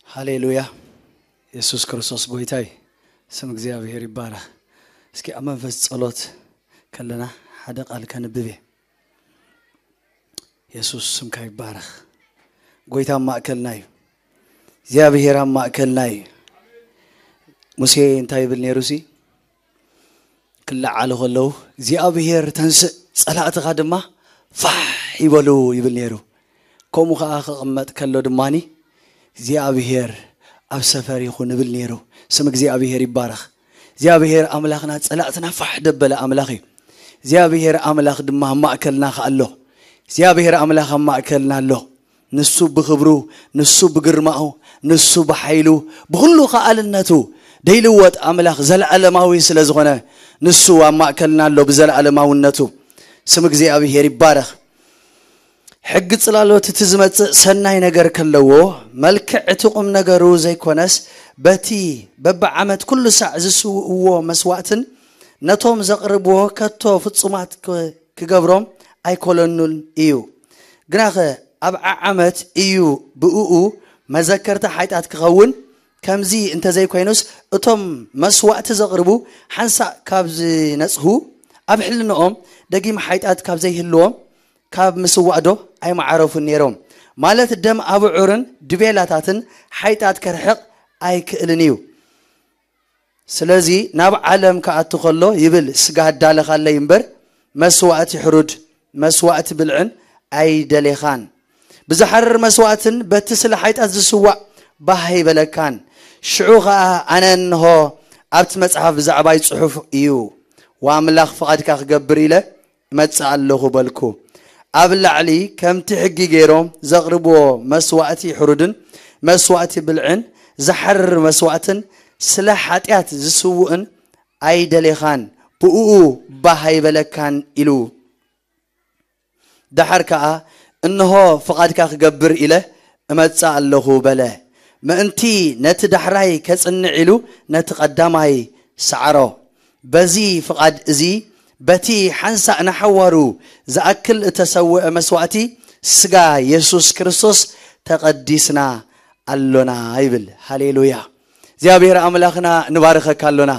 ሃሌሉያ። የሱስ ክርስቶስ ጎይታይ፣ ስም እግዚኣብሔር ይባረኽ። እስኪ ኣብ መንፈስ ጸሎት ከለና ሓደ ቃል ከንብብ እየ። የሱስ ስምካ ይባረኽ። ጎይታ ኣብ ማእከልና እዩ። እግዚኣብሔር ኣብ ማእከልና እዩ። ሙሴ እንታይ ይብል ነይሩ ሲ? ክለዓሉ ከለዉ እግዚኣብሔር ተንስእ፣ ጸላእትኻ ድማ ፋሕ ይበሉ ይብል ነይሩ። ከምኡ ኸዓ ክቕመጥ ከሎ ድማኒ እግዚኣብሔር ኣብ ሰፈር ይኹን ይብል ነይሩ። ስም እግዚኣብሔር ይባረኽ። እግዚኣብሔር ኣምላኽና ጸላእትና ፋሕ ደበለ ኣምላኽ እዩ። እግዚኣብሔር ኣምላኽ ድማ ኣብ ማእከልና ከኣ ኣሎ። እግዚኣብሔር ኣምላኽ ኣብ ማእከልና ኣሎ። ንሱ ብኽብሩ፣ ንሱ ብግርማኡ፣ ንሱ ብሓይሉ፣ ብኹሉ ከኣልነቱ ደይልወጥ ኣምላኽ ዘለዓለማዊ ስለ ዝኾነ፣ ንሱ ኣብ ማእከልና ኣሎ ብዘለዓለማውነቱ። ስም እግዚኣብሔር ይባረኽ። ሕጊ ጽላሎት እቲ ዝመጽእ ሰናይ ነገር ከለዎ፣ መልክዕ እቲ ቁም ነገሩ ዘይኮነስ፣ በቲ በብዓመት ኩሉ ሳዕ ዝስውእዎ መስዋእትን ነቶም ዘቕርብዎ ከቶ ፍጹማት ክ-፣ ክገብሮም ኣይኮለኑን እዩ። ግናኸ ኣብ ዓዓመት እዩ ብእኡ መዘከርታ ሓጢኣት ክኸውን። ከምዚ እንተዘይኮይኑስ፣ እቶም መስዋእቲ ዘቕርቡ ሓንሳእ ካብ ዝነጽሁ፣ ኣብ ሕልንኦም ደጊም ሓጢኣት ካብ ዘይህልዎም፣ ካብ ምስዋእዶ ኣይመዓረፉን ነይሮም። ማለት ደም ኣብዑርን ድቤላታትን ሓጢኣት ከርሕቕ ኣይክእልን እዩ። ስለዚ ናብ ዓለም ክኣቱ ከሎ ይብል፣ ስጋ ኣዳለኻለይ እምበር፣ መስዋእቲ ሕሩድ፣ መስዋእቲ ብልዕን ኣይደሌኻን። ብዝሓርር መስዋእትን በቲ ስለ ሓጢኣት ዝስዋእ ባህ ኣይበለካን። ሽዑ ኸኣ ኣነ እንሆ ኣብቲ መጽሓፍ ብዛዕባይ ጽሑፍ እዩ፣ ወኣምላኽ ፍቓድካ ክገብር ኢለ እመጽእ ኣለኹ በልኩ። ኣብ ላዕሊ ከምቲ ሕጊ ገይሮም ዘቕርብዎ መስዋእቲ ሕሩድን መስዋእቲ ብልዕን ዝሓርር መስዋእትን ስለ ሓጢኣት ዝስውእን ኣይደሌኻን፣ ብእኡ ባህ ኣይበለካን ኢሉ። ደሓር ከኣ፣ እንሆ ፍቓድካ ክገብር ኢለ እመጽእ ኣለኹ በለ። ምእንቲ ነቲ ዳሕራይ ከጽንዕ ኢሉ ነቲ ቀዳማይ ሰዓሮ። በዚ ፍቓድ እዚ፣ በቲ ሓንሳእ ንሓዋሩ ዝኣክል እተሰውአ መስዋእቲ ስጋ የሱስ ክርስቶስ ተቐዲስና ኣሎና ይብል። ሃሌሉያ። እግዚኣብሔር ኣምላኽና ንባርኸካ ኣሎና።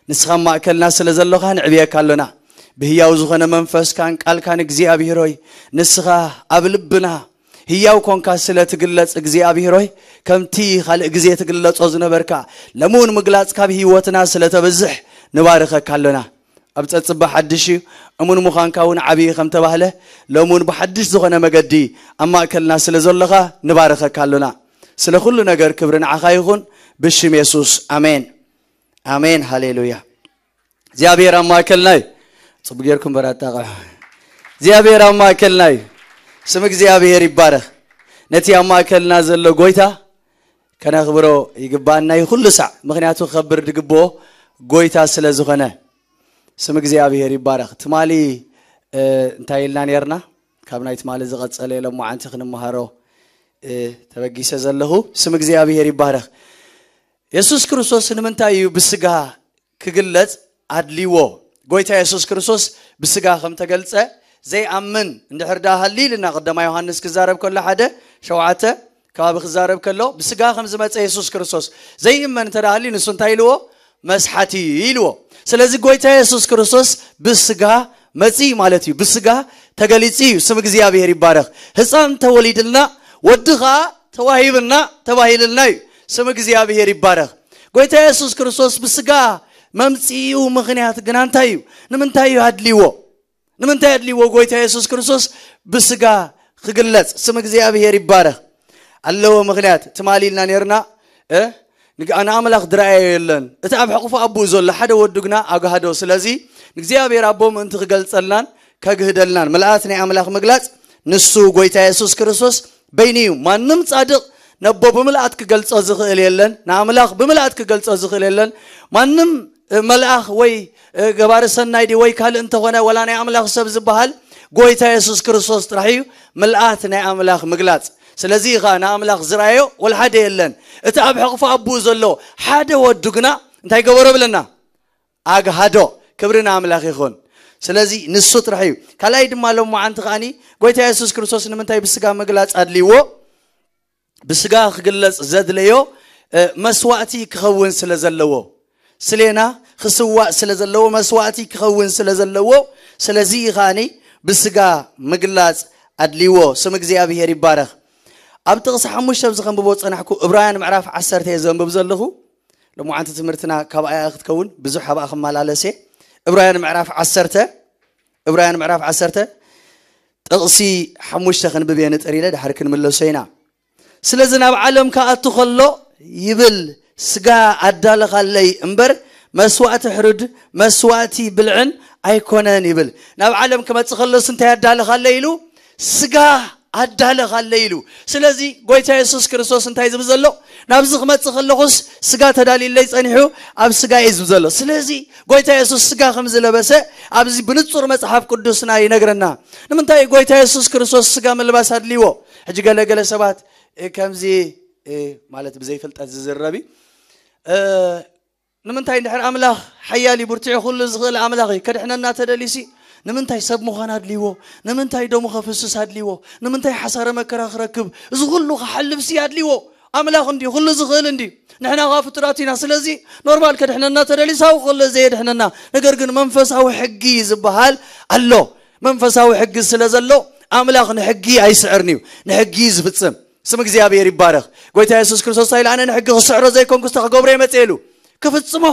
ንስኻ ኣብ ማእከልና ስለ ዘሎኻ ንዕብየካ ኣሎና። ብህያው ዝኾነ መንፈስካን ቃልካን እግዚኣብሔር ሆይ፣ ንስኻ ኣብ ልብና ህያው ኮንካ ስለ ትግለጽ እግዚኣብሔር ሆይ፣ ከምቲ ካልእ ግዜ ትግለጾ ዝነበርካ፣ ለሙን ምግላጽ ካብ ህይወትና ስለ ተብዝሕ ንባርኸካ ኣሎና። ኣብ ጸጽባ ሓድሽ እዩ፣ እሙን ምዃንካ እውን ዓብዪ ከም ተባህለ፣ ለሙን ብሓድሽ ዝኾነ መገዲ ኣብ ማእከልና ስለ ዘሎኻ ንባርኸካ ኣሎና። ስለ ኩሉ ነገር ክብሪ ንዓኻ ይኹን፣ ብሽም የሱስ፣ ኣሜን። ኣሜን፣ ሃሌሉያ። እግዚኣብሔር ኣብ ማእከልና እዩ። ጽቡቅ ጌርኩም በራጣ ቃ። እግዚኣብሔር ኣብ ማእከልና እዩ። ስም እግዚኣብሔር ይባረኽ። ነቲ ኣብ ማእከልና ዘሎ ጎይታ ከነኽብሮ ይግባኣና እዩ ኩሉ ሳዕ፣ ምኽንያቱ ክኸብር ዝግብኦ ጎይታ ስለ ዝኾነ። ስም እግዚኣብሔር ይባረኽ። ትማሊ፣ እ፣ እንታይ ኢልና ኔርና? ካብ ናይ ትማሊ ዝቐጸለ የለ እሞ ዓንቲ ክንመሃሮ፣ እ፣ ተበጊሰ ዘለኹ። ስም እግዚኣብሔር ይባረኽ። የሱስ ክርስቶስ ንምንታይ እዩ ብስጋ ክግለጽ ኣድልይዎ? ጎይታ የሱስ ክርስቶስ ብስጋ ከም ተገልጸ ዘይኣምን እንድሕር ደኣ ሃልዩ ኢልና፣ ቀዳማይ ዮሃንስ ክዛረብ ከሎ ሓደ ሸውዓተ ከባቢ ክዛረብ ከሎ፣ ብስጋ ከም ዝመጸ የሱስ ክርስቶስ ዘይእመን እንተ ደኣ ሃልዩ፣ ንሱ እንታይ ኢልዎ? መስሓቲ ኢልዎ። ስለዚ ጎይታ የሱስ ክርስቶስ ብስጋ መጺኡ ማለት እዩ። ብስጋ ተገሊጹ እዩ። ስም እግዚኣብሔር ይባረኽ። ህፃን ተወሊድልና፣ ወዲ ኸዓ ተዋሂብና፣ ተባሂልልና እዩ። ስም እግዚኣብሔር ይባረኽ። ጎይታ የሱስ ክርስቶስ ብስጋ መምጽኢኡ ምኽንያት ግና እንታይ እዩ? ንምንታይ እዩ ኣድልይዎ? ንምንታይ ኣድልይዎ ጎይታ የሱስ ክርስቶስ ብስጋ ክግለጽ? ስም እግዚኣብሔር ይባረኽ። ኣለዎ ምኽንያት። ትማሊ ኢልና ኔርና፣ እ? ንግ-፣ ንኣምላኽ ዝረኣዮ የለን። እቲ ኣብ ሕቑፉ ኣቦኡ ዘሎ ሓደ ወዱ ግና ኣግሃዶ። ስለዚ ንእግዚኣብሔር ኣቦ ምእንቲ ክገልጸልናን ከግህደልናን፣ ምልኣት ናይ ኣምላኽ ምግላጽ፣ ንሱ ጎይታ የሱስ ክርስቶስ በይኑ እዩ። ማንም ጻድቕ ነቦ ብምልኣት ክገልጾ ዝኽእል የለን። ንኣምላኽ ብምልኣት ክገልጾ ዝኽእል የለን። ማንም፣ እ፣ መልኣኽ ወይ፣ እ፣ ገባሪ ሰናይ ድዩ ወይ ካልእ እንተኾነ፣ ወላ ናይ ኣምላኽ ሰብ ዝበሃል፣ ጎይታ የሱስ ክርስቶስ ጥራሕ እዩ ምልኣት ናይ ኣምላኽ ምግላጽ። ስለዚ ኸኣ ንኣምላኽ ዝረኣዮ ወላ ሓደ የለን። እቲ ኣብ ሕቕፎ ኣቦኡ ዘሎ ሓደ ወዱ ግና እንታይ ገበሮ ብለና? ኣግሃዶ። ክብሪ ንኣምላኽ ይኹን። ስለዚ ንሱ ጥራሕ እዩ። ካልኣይ ድማ ሎማዓንቲ ከኣኒ ጎይታ የሱስ ክርስቶስ ንምንታይ ብስጋ ምግላጽ ኣድልይዎ? ብስጋ ክግለጽ ዘድለዮ መስዋእቲ ክኸውን ስለ ዘለዎ፣ ስሌና ክስዋእ ስለ ዘለዎ፣ መስዋእቲ ክኸውን ስለ ዘለዎ፣ ስለዚ ኸኣኒ ብስጋ ምግላጽ ኣድልይዎ። ስም እግዚኣብሔር ይባረኽ። ኣብ ጥቕሲ ሓሙሽተ ኣብዚ ከንብቦ ዝጸናሕኩ፣ ዕብራውያን ምዕራፍ ዓሰርተ እየ ዘንብብ ዘለኹ። ሎማዓንቲ ትምህርትና ካብኣ እያ ክትከውን፣ ብዙሕ ኣብኣ ክመላለስ እየ። ዕብራውያን ምዕራፍ ዓሰርተ፣ ዕብራውያን ምዕራፍ ዓሰርተ ጥቕሲ ሓሙሽተ ክንብብ እየ ንጥር ኢለ፣ ድሓር ክንምለሶ ኢና። ስለዚ ናብ ዓለም ክኣቱ ከሎ ይብል፣ ስጋ ኣዳለኻለይ እምበር መስዋእቲ ሕሩድ መስዋእቲ ብልዕን ኣይኮነን ይብል። ናብ ዓለም ክመጽእ ከሎስ እንታይ ኣዳለኻለይ ኢሉ? ስጋ ኣዳለኻለይ ኢሉ። ስለዚ ጎይታ የሱስ ክርስቶስ እንታይ ዝብል ዘሎ? ናብዚ ክመጽእ ከለኹስ ስጋ ተዳልዩለይ ጸኒሑ፣ ኣብ ስጋ እዩ ዝብል ዘሎ። ስለዚ ጎይታ የሱስ ስጋ ከም ዝለበሰ ኣብዚ ብንጹር መጽሓፍ ቅዱስና ይነግረና። ንምንታይ ጎይታ የሱስ ክርስቶስ ስጋ ምልባስ ኣድልይዎ? ሕጂ ገለ ገለ ሰባት እ፣ ከምዚ እ፣ ማለት ብዘይፍልጠት ዝዝረብ እዩ። እ፣ ንምንታይ እንድሕር ኣምላኽ ሓያል እዩ፣ ብርቱዕ እዩ፣ ኩሉ ዝኽእል ኣምላኽ እዩ፣ ከድሕነና ተደልዩሲ ንምንታይ ሰብ ምዃን ኣድልይዎ? ንምንታይ ደሙ ከፍስስ ኣድልይዎ? ንምንታይ ሓሳረ መከራ ክረክብ? እዚ ኩሉ ክሓልፍሲ ኣድልይዎ? ኣምላኽ እንዲ ኩሉ ዝኽእል እንዲ ንሕና ኸዓ ፍጡራት ኢና። ስለዚ ኖርማል ከድሕነና ተደልዩ ሳው ከሎ ዘየድሕነና። ነገር ግን መንፈሳዊ ሕጊ ዝበሃል ኣሎ። መንፈሳዊ ሕጊ ስለ ዘሎ ኣምላኽ ንሕጊ ኣይስዕርን እዩ፣ ንሕጊ ዝፍጽም። ስም እግዚኣብሔር ይባረኽ። ጎይታ የሱስ ክርስቶስ እንታይ ኢሉ? ኣነ ንሕጊ ክስዕሮ ዘይኮንኩ ስታ ክገብሮ እየ መጽእ ኢሉ። ክፍጽሞ፣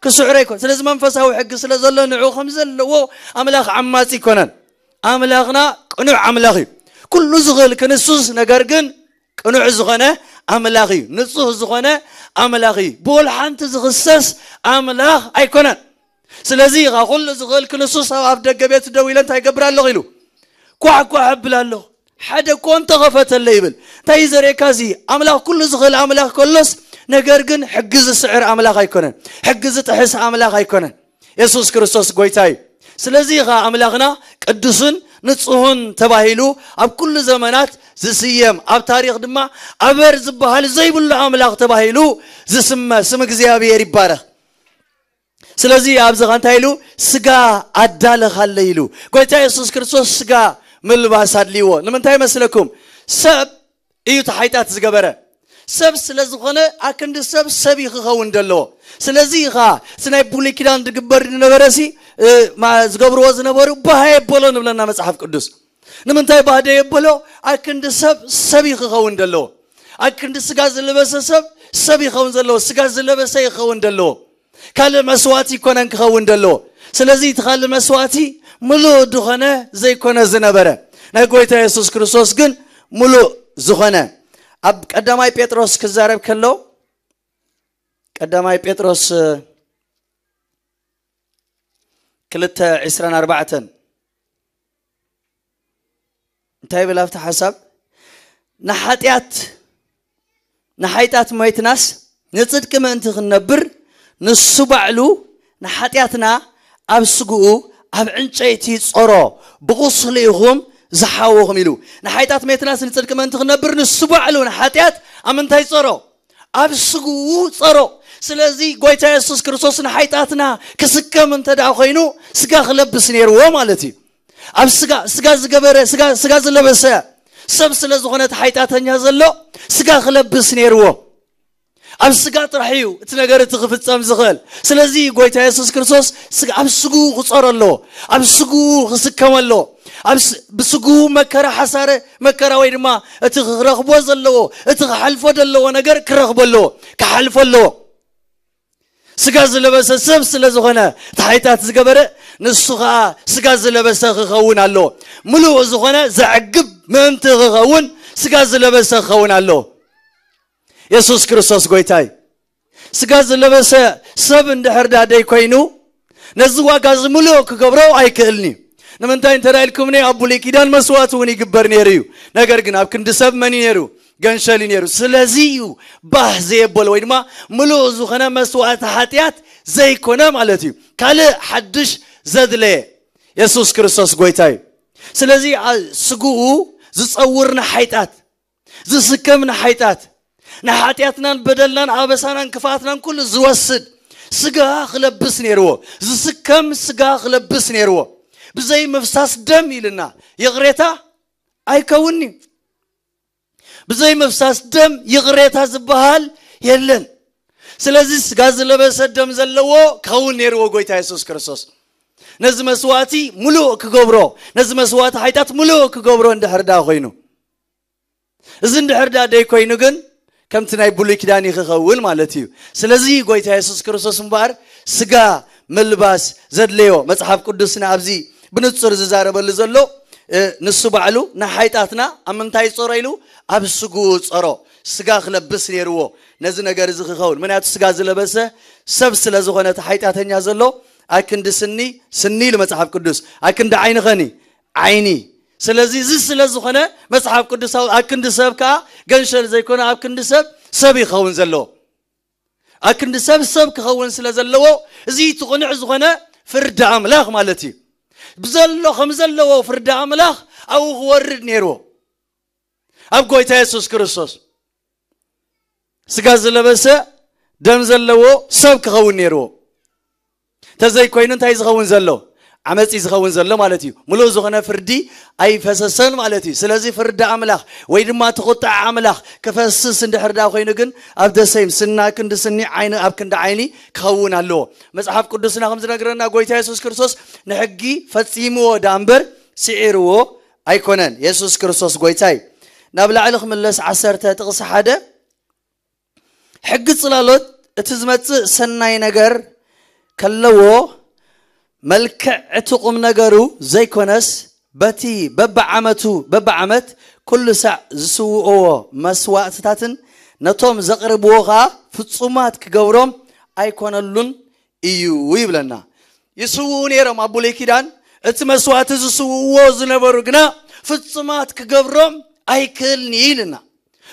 ክስዕሮ ኣይኮን። ስለዚ መንፈሳዊ ሕጊ ስለ ዘሎ ንዑ ከም ዘለዎ ኣምላኽ ዓማጺ ኣይኮነን። ኣምላኽና ቅኑዕ ኣምላኽ እዩ። ኩሉ ዝኽእል ክንሱስ፣ ነገር ግን ቅኑዕ ዝኾነ ኣምላኽ እዩ። ንጹህ ዝኾነ ኣምላኽ እዩ። ብወላ ሓንቲ ዝኽሰስ ኣምላኽ ኣይኮነን። ስለዚ ኢኻ ኩሉ ዝኽእል ክንሱስ ኣብ ኣፍ ደገ ቤት ደው ኢለ እንታይ ይገብር ኣለኹ ኢሉ ኳዕ ኳዕ እብል ኣለኹ። ሓደ እኮ እንተኸፈተለ ይብል። እንታይ እዩ ዘርእየካ እዚ? ኣምላኽ ኩሉ ዝኽእል ኣምላኽ ከሎስ፣ ነገር ግን ሕጊ ዝስዕር ኣምላኽ ኣይኮነን። ሕጊ ዝጥሕስ ኣምላኽ ኣይኮነን። የሱስ ክርስቶስ ጎይታ እዩ። ስለዚ ኢኻ ኣምላኽና ቅዱስን ንጹህን ተባሂሉ ኣብ ኩሉ ዘመናት ዝስየም፣ ኣብ ታሪኽ ድማ ኣበር ዝበሃል ዘይብሉ ኣምላኽ ተባሂሉ ዝስመ። ስም እግዚኣብሔር ይባረኽ። ስለዚ ኣብዚ ኸ እንታይ ኢሉ? ስጋ ኣዳለኻለይ ኢሉ። ጎይታ የሱስ ክርስቶስ ስጋ ምልባስ ኣድልይዎ። ንምንታይ መስለኩም? ሰብ እዩ እቲ ሓጢኣት ዝገበረ። ሰብ ስለ ዝኾነ ኣክንዲ ሰብ ሰብ እዩ ክኸውን ዘለዎ። ስለዚ ኢኻ እቲ ናይ ብሉይ ኪዳን ዝግበር ዝነበረ ሲ፣ እ፣ ማ-፣ ዝገብርዎ ዝነበሩ ባህ የበሎ ንብለና መጽሓፍ ቅዱስ። ንምንታይ ባህ ደየበሎ? ኣክንዲ ሰብ ሰብ እዩ ክኸውን ዘለዎ። ኣክንዲ ስጋ ዝለበሰ ሰብ ሰብ ይኸውን ዘለዎ። ስጋ ዝለበሰ ይኸውን ዘለዎ። ካልእ መስዋእቲ ይኮነን ክኸውን ዘለዎ። ስለዚ እቲ ካልእ መስዋእቲ ምሉእ ዝኾነ ዘይኮነ ዝነበረ፣ ናይ ጎይታ የሱስ ክርስቶስ ግን ምሉእ ዝኾነ። ኣብ ቀዳማይ ጴጥሮስ ክዛረብ ከሎ፣ ቀዳማይ ጴጥሮስ ክልተ ዕስራን ኣርባዕተን እንታይ ይብል ኣብቲ ሓሳብ? ንሓጢኣት፣ ንሓጢኣት ሞይትናስ ንጽድቂ ምእንቲ ክንነብር ንሱ ባዕሉ ንሓጢኣትና ኣብ ስግኡ ኣብ ዕንጨይቲ ጾሮ፣ ብቑስሊ ኢኹም ዝሓወኹም ኢሉ። ንሓጢኣት ሞይትናስ ንጽድቂ ምእንቲ ክንነብር ንሱ ባዕሉ ንሓጢኣት ኣብ ምንታይ ጾሮ? ኣብ ስግኡ ጸሮ። ስለዚ ጎይታ የሱስ ክርስቶስ ንሓጢኣትና ክስከም እንተ ደኣ ኮይኑ ስጋ ክለብስ ነይርዎ ማለት እዩ። ኣብ ስጋ፣ ስጋ ዝገበረ፣ ስጋ፣ ስጋ ዝለበሰ ሰብ ስለ ዝኾነ እቲ ሓጢኣተኛ ዘሎ ስጋ ክለብስ ነይርዎ። ኣብ ስጋ ጥራሕ እዩ እቲ ነገር እቲ ክፍጸም ዝኽእል። ስለዚ ጎይታ የሱስ ክርስቶስ ስጋ፣ ኣብ ስግኡ ክጸሮ ኣለዎ። ኣብ ስግኡ ክስከም ኣለዎ። ኣብ ስ-፣ ብስግኡ መከራ ሓሳረ መከራ ወይ ድማ እቲ ክረኽቦ ዘለዎ፣ እቲ ክሓልፎ ዘለዎ ነገር ክረኽቦ ኣለዎ፣ ክሓልፎ ኣለዎ። ስጋ ዝለበሰ ሰብ ስለ ዝኾነ፣ እቲ ሓጢኣት ዝገበረ፣ ንሱ ኸኣ ስጋ ዝለበሰ ክኸውን ኣለዎ። ምሉእ ዝኾነ ዘዕግብ ምእንቲ ክኸውን ስጋ ዝለበሰ ክኸውን ኣለዎ። የሱስ ክርስቶስ ጎይታ እዩ። ስጋ ዝለበሰ ሰብ እንድሕር ዳ ደይኮይኑ፣ ነዚ ዋጋ እዚ ምሉእ ክገብሮ ኣይክእልን እዩ። ንምንታይ እንተ ኢልኩምኒ፣ ኣብ ብሉይ ኪዳን መስዋእቲ እውን ይግበር ነይሩ እዩ። ነገር ግን ኣብ ክንዲ ሰብ መን እዩ ነይሩ? ገንሸል እዩ ነይሩ። ስለዚ እዩ ባህ ዘየበሎ ወይ ድማ ምሉእ ዝኾነ መስዋእቲ ሓጢኣት ዘይኮነ ማለት እዩ። ካልእ ሓድሽ ዘድለየ የሱስ ክርስቶስ ጎይታ እዩ። ስለዚ ኣ-፣ ስግኡ ዝጸውር ንሓጢኣት፣ ዝስከም ንሓጢኣት፣ ንሓጢኣትናን በደልናን ኣበሳናን ክፍኣትናን ኩሉ ዝወስድ ስጋ ክለብስ ነይርዎ። ዝስከም ስጋ ክለብስ ነይርዎ። ብዘይ ምፍሳስ ደም ኢልና ይቕሬታ ኣይከውን'ዩ። ብዘይ ምፍሳስ ደም ይቕሬታ ዝበሃል የለን። ስለዚ ስጋ ዝለበሰ ደም ዘለዎ ክኸውን ነይርዎ ጎይታ የሱስ ክርስቶስ። ነዚ መስዋዕቲ ምሉእ ክገብሮ፣ ነዚ መስዋዕቲ ሓጢኣት ምሉእ ክገብሮ እንድሕር ደኣ ኮይኑ፣ እዚ እንድሕር ደኣ ደይ ኮይኑ ግን ከምቲ ናይ ብሉይ ኪዳን እዩ ክኸውን ማለት እዩ። ስለዚ ጎይታ የሱስ ክርስቶስ እምበኣር ስጋ ምልባስ ዘድለዮ፣ መጽሓፍ ቅዱስና ኣብዚ ብንጹር ዝዛረበሉ ዘሎ፣ እ፣ ንሱ ባዕሉ ንሓይጣትና ኣብ ምንታይ ይጾሮ ኢሉ? ኣብ ስግኡ ጾሮ። ስጋ ክለብስ ነይርዎ ነዚ ነገር እዚ ክኸውን። ምክንያቱ ስጋ ዝለበሰ ሰብ ስለ ዝኾነ እቲ ሓጢኣተኛ ዘሎ ኣክንዲ ስኒ፣ ስኒ ኢሉ መጽሓፍ ቅዱስ፣ ኣክንዲ ዓይኒ ኸኒ ዓይኒ። ስለዚ እዚ ስለ ዝኾነ መጽሓፍ ቅዱሳዊ ኣክንዲ ሰብ ከኣ ገንሸል ዘይኮነ ኣብ ክንዲ ሰብ ሰብ ይኸውን ዘለዎ። ኣክንዲ ሰብ ሰብ ክኸውን ስለ ዘለዎ እዚ እቲ ቅኑዕ ዝኾነ ፍርዲ ኣምላኽ ማለት እዩ። ብዘሎ ከም ዘለዎ ፍርዲ ኣምላኽ ኣብኡ ክወርድ ነይርዎ። ኣብ ጎይታ የሱስ ክርስቶስ ስጋ ዝለበሰ ደም ዘለዎ ሰብ ክኸውን ነይርዎ። ተዘይኮይኑ እንታይ ዝኸውን ዘሎ? ዓመፂ ዝኸውን ዘሎ ማለት እዩ። ምሉእ ዝኾነ ፍርዲ ኣይፈሰሰን ማለት እዩ። ስለዚ ፍርዲ ኣምላኽ ወይ ድማ እቲ ቁጥዓ ኣምላኽ ክፈስስ እንድሕር ዳ ኮይኑ ግን ኣብ ደሰይም ስና ክንዲ ስኒ ዓይኒ ኣብ ክንዲ ዓይኒ ክኸውን ኣለዎ። መጽሓፍ ቅዱስና ከም ዝነግረና ጎይታ የሱስ ክርስቶስ ንሕጊ ፈጺምዎ ዳ እምበር ስዒርዎ ኣይኮነን። የሱስ ክርስቶስ ጎይታይ። ናብ ላዕሊ ክምለስ ዓሰርተ ጥቕሲ ሓደ ሕጊ ጽላሎት እቲ ዝመጽእ ሰናይ ነገር ከለዎ መልክዕ እቲ ቁም ነገሩ ዘይኮነስ በቲ በብዓመቱ በብዓመት ኩሉ ሳዕ ዝስውእዎ መስዋእትታትን ነቶም ዘቕርብዎ ኸኣ ፍጹማት ክገብሮም ኣይኮነሉን እዩ ይብለና። ይስውኡ ነይሮም ኣብ ብሉይ ኪዳን። እቲ መስዋእቲ ዝስውእዎ ዝነበሩ ግና ፍጹማት ክገብሮም ኣይክእልን እዩ ኢልና።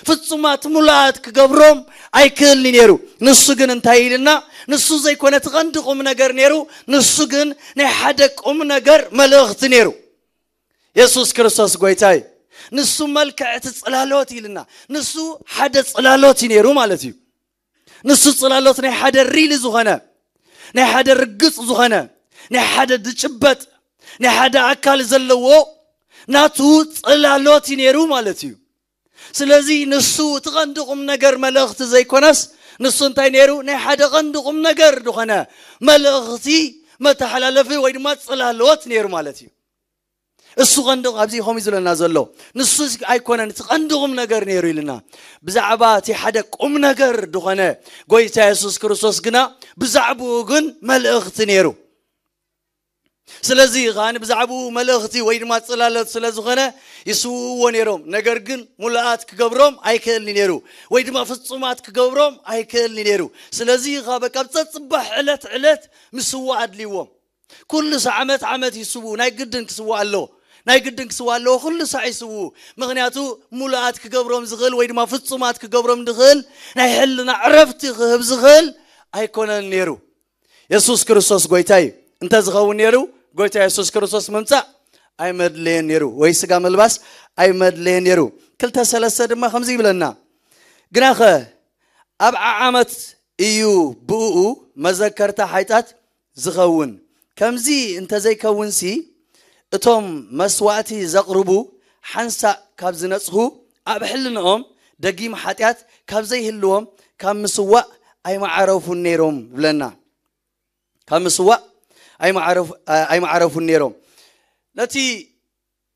ፍጹማት ሙሉኣት ክገብሮም ኣይክእልን ነይሩ። ንሱ ግን እንታይ ኢልና? ንሱ ዘይኮነ እቲ ቀንዲ ቁም ነገር ነይሩ። ንሱ ግን ናይ ሓደ ቁም ነገር መልእኽቲ ነይሩ። የሱስ ክርስቶስ ጎይታይ። ንሱ መልክዕ እቲ ጽላሎት ኢልና። ንሱ ሓደ ጽላሎት እዩ ነይሩ ማለት እዩ። ንሱ ጽላሎት ናይ ሓደ ሪሊ ዝኾነ፣ ናይ ሓደ ርግጽ ዝኾነ፣ ናይ ሓደ ድጭበጥ፣ ናይ ሓደ ኣካል ዘለዎ ናቱ ጽላሎት እዩ ነይሩ ማለት እዩ። ስለዚ ንሱ እቲ ቀንዲ ቁም ነገር መልእኽቲ ዘይኮነስ፣ ንሱ እንታይ ነይሩ? ናይ ሓደ ቀንዲ ቁም ነገር ዝኾነ መልእኽቲ መተሓላለፊ ወይ ድማ ጽላሎት ነይሩ ማለት እዩ። እሱ ቀንዲ፣ ኣብዚ ከምኡ ዝለና ዘሎ፣ ንሱ ኣይኮነን እቲ ቀንዲ ቁም ነገር ነይሩ ኢልና። ብዛዕባ እቲ ሓደ ቁም ነገር ዝኾነ ጎይታ የሱስ ክርስቶስ ግና ብዛዕባኡ ግን መልእኽቲ ነይሩ። ስለዚ ኸኣ ብዛዕባኡ መልእኽቲ ወይ ድማ ጽላሎት ስለ ዝኾነ ይስውእዎ ነይሮም። ነገር ግን ሙሉኣት ክገብሮም ኣይክእልን ነይሩ፣ ወይ ድማ ፍጹማት ክገብሮም ኣይክእልን ነይሩ። ስለዚ ኸኣ በቃ ኣብ ጸጽባሕ ዕለት ዕለት ምስዋእ ኣድልይዎም። ኩሉ ሰ-፣ ዓመት ዓመት ይስውኡ፣ ናይ ግድን ክስዋእ ኣለዎ። ናይ ግድን ክስዋእ ኣለዎ፣ ኩሉ ሳዕ ይስውኡ። ምኽንያቱ ሙሉኣት ክገብሮም ዝኽእል ወይ ድማ ፍጹማት ክገብሮም ዝኽእል ናይ ሕልና ዕረፍቲ ክህብ ዝኽእል ኣይኮነን ነይሩ። የሱስ ክርስቶስ ጎይታ እዩ። እንተ ዝኸውን ነይሩ፣ ጎይታ የሱስ ክርስቶስ ምምጻእ ኣይመድለየን ነይሩ፣ ወይ ስጋ ምልባስ ኣይመድለየን ነይሩ። ክልተ ሰለስተ ድማ ከምዚ ይብለና፣ ግናኸ ኣብ ዓዓመት እዩ ብእኡ መዘከርታ ሓይጣት ዝኸውን። ከምዚ እንተዘይከውንሲ፣ እቶም መስዋእቲ ዘቕርቡ ሓንሳእ ካብ ዝነጽሁ፣ ኣብ ሕልንኦም ደጊም ሓጢኣት ካብ ዘይህልዎም፣ ካብ ምስዋእ ኣይመዓረፉን ነይሮም ይብለና። ካብ ምስዋእ ኣይመዓረፉ-፣ ኣይመዓረፉን ነይሮም። ነቲ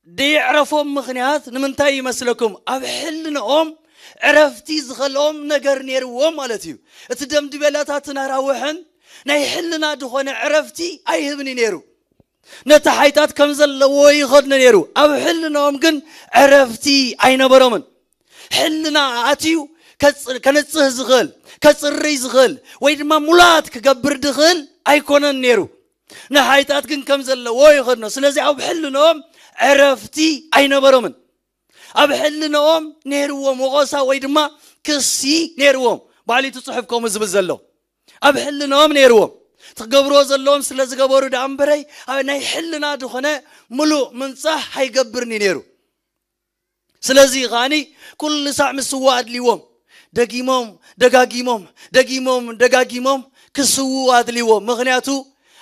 ደየዕረፎም ምኽንያት ንምንታይ ይመስለኩም? ኣብ ሕልንኦም ዕረፍቲ ዝኸልኦም ነገር ነይርዎም ማለት እዩ። እቲ ደም ድቤላታትን ኣራውሕን ናይ ሕልና ዝኾነ ዕረፍቲ ኣይህብን እዩ ነይሩ። ነቲ ሓይጣት ከም ዘለዎ ይኸድኖ ነይሩ። ኣብ ሕልንኦም ግን ዕረፍቲ ኣይነበሮምን። ሕልና ኣትዩ ከጽ-፣ ከነጽህ ዝኽእል፣ ከጽርይ ዝኽእል፣ ወይ ድማ ሙላት ክገብር ድኽእል ኣይኮነን ነይሩ። ንሓይጣት ግን ከም ዘለዎ ይኸድኖ። ስለዚ ኣብ ሕልንኦም ዕረፍቲ ኣይነበሮምን። ኣብ ሕልንኦም ነይርዎም ወቐሳ ወይ ድማ ክሲ ነይርዎም። ባዕሉ እቲ ጽሑፍ ከምኡ ዝብል ዘሎ። ኣብ ሕልንኦም ነይርዎም። ትገብርዎ ዘለዎም ስለ ዝገበሩ ደኣ እምበረይ፣ ኣብ ናይ ሕልና ዝኾነ ምሉእ ምንጻህ ኣይገብርን እዩ ነይሩ። ስለዚ ኸኣኒ ኩሉ ሳዕ ምስዋእ ኣድልይዎም። ደጊሞም፣ ደጋጊሞም፣ ደጊሞም፣ ደጋጊሞም ክስውኡ ኣድልይዎም። ምኽንያቱ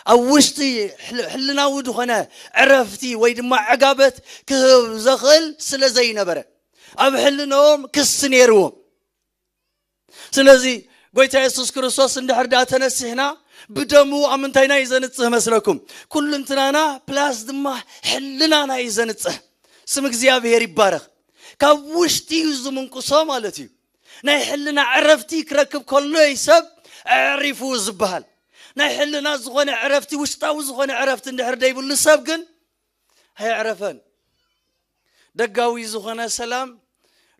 ኣብ ውሽጢ ሕል-፣ ሕልናዊ ዝኾነ ዕረፍቲ ወይ ድማ ዕጋበት ክህብ ዘኽእል ስለ ዘይነበረ። ኣብ ሕልናኦም ክሲ ነይርዎም። ስለዚ ጎይታ የሱስ ክርስቶስ እንድሕር ደኣ ተነሲሕና፣ ብደሙ ኣብ ምንታይና እዩ ዘንጽህ መስለኩም? ኩልንትናና ፕላስ ድማ ሕልናና እዩ ዘንጽህ። ስም እግዚኣብሔር ይባረኽ። ካብ ውሽጢ እዩ ዝምንቅሶ ማለት እዩ። ናይ ሕልና ዕረፍቲ ክረክብ ከሎ እዩ ሰብ ኣዕሪፉ ዝበሃል። ናይ ሕልና ዝኾነ ዕረፍቲ፣ ውሽጣዊ ዝኾነ ዕረፍቲ እንድሕር ደይብሉ ሰብ ግን ኣየዕረፈን። ደጋዊ ዝኾነ ሰላም፣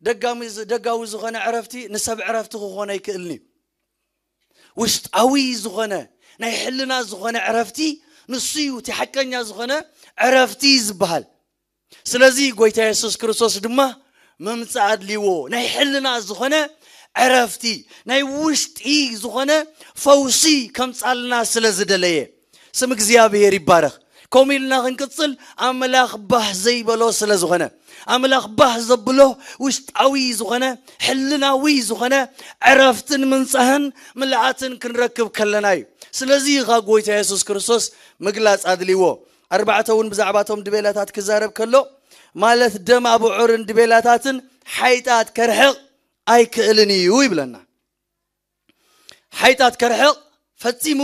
ደጋዊ፣ ደጋዊ ዝኾነ ዕረፍቲ ንሰብ ዕረፍቲ ክኾን ኣይክእልን እዩ። ውሽጣዊ ዝኾነ፣ ናይ ሕልና ዝኾነ ዕረፍቲ ንሱ እዩ እቲ ሓቀኛ ዝኾነ ዕረፍቲ ዝበሃል። ስለዚ ጎይታ የሱስ ክርስቶስ ድማ ምምጻእ ኣድልይዎ፣ ናይ ሕልና ዝኾነ ዕረፍቲ፣ ናይ ውሽጢ ዝኾነ ፈውሲ ከምጻልና ስለ ዝደለየ፣ ስም እግዚኣብሔር ይባረኽ። ከምኡ ኢልና ክንቅጽል ኣምላኽ ባህ ዘይበሎ ስለ ዝኾነ፣ ኣምላኽ ባህ ዘብሎ ውሽጣዊ ዝኾነ፣ ሕልናዊ ዝኾነ ዕረፍትን ምንጻህን ምልኣትን ክንረክብ ከለና እዩ። ስለዚ ኢኻ ጎይታ የሱስ ክርስቶስ ምግላጽ ኣድልይዎ። ኣርባዕተ እውን ብዛዕባቶም ድቤላታት ክዛረብ ከሎ፣ ማለት ደም ኣቡዑርን ድቤላታትን ሓይጣት ከርሕቕ ኣይክእልን እዩ ይብለና። ሓይጣት ከርሕቕ ፈጺሙ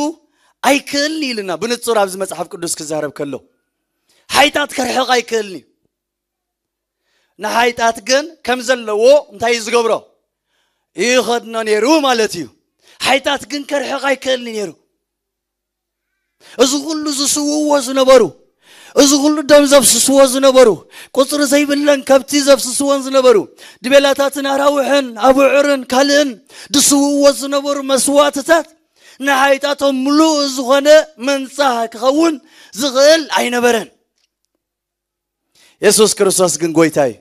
ኣይክእልን እዩ ኢልና ብንጹር ኣብዚ መጽሓፍ ቅዱስ ክዛረብ ከሎ፣ ሓይጣት ከርሕቕ ኣይክእልን እዩ። ንሓይጣት ግን ከም ዘለዎ እንታይ እዩ ዝገብሮ? ይኸድኖ ነይሩ ማለት እዩ። ሓይጣት ግን ከርሕቕ ኣይክእልን እዩ ነይሩ። እዚ ኩሉ ዝስውዎ ዝነበሩ፣ እዚ ኩሉ ደም ዘፍስስዎ ዝነበሩ፣ ቁጽሪ ዘይብለን ከብቲ ዘፍስስወን ዝነበሩ፣ ድቤላታትን ኣራውሕን ኣቡዑርን ካልእን ዝስውዎ ዝነበሩ መስዋዕትታት ንሓይጣቶም ምሉእ ዝኾነ መንጻህ ክኸውን ዝኽእል ኣይነበረን። የሱስ ክርስቶስ ግን ጎይታ እዩ።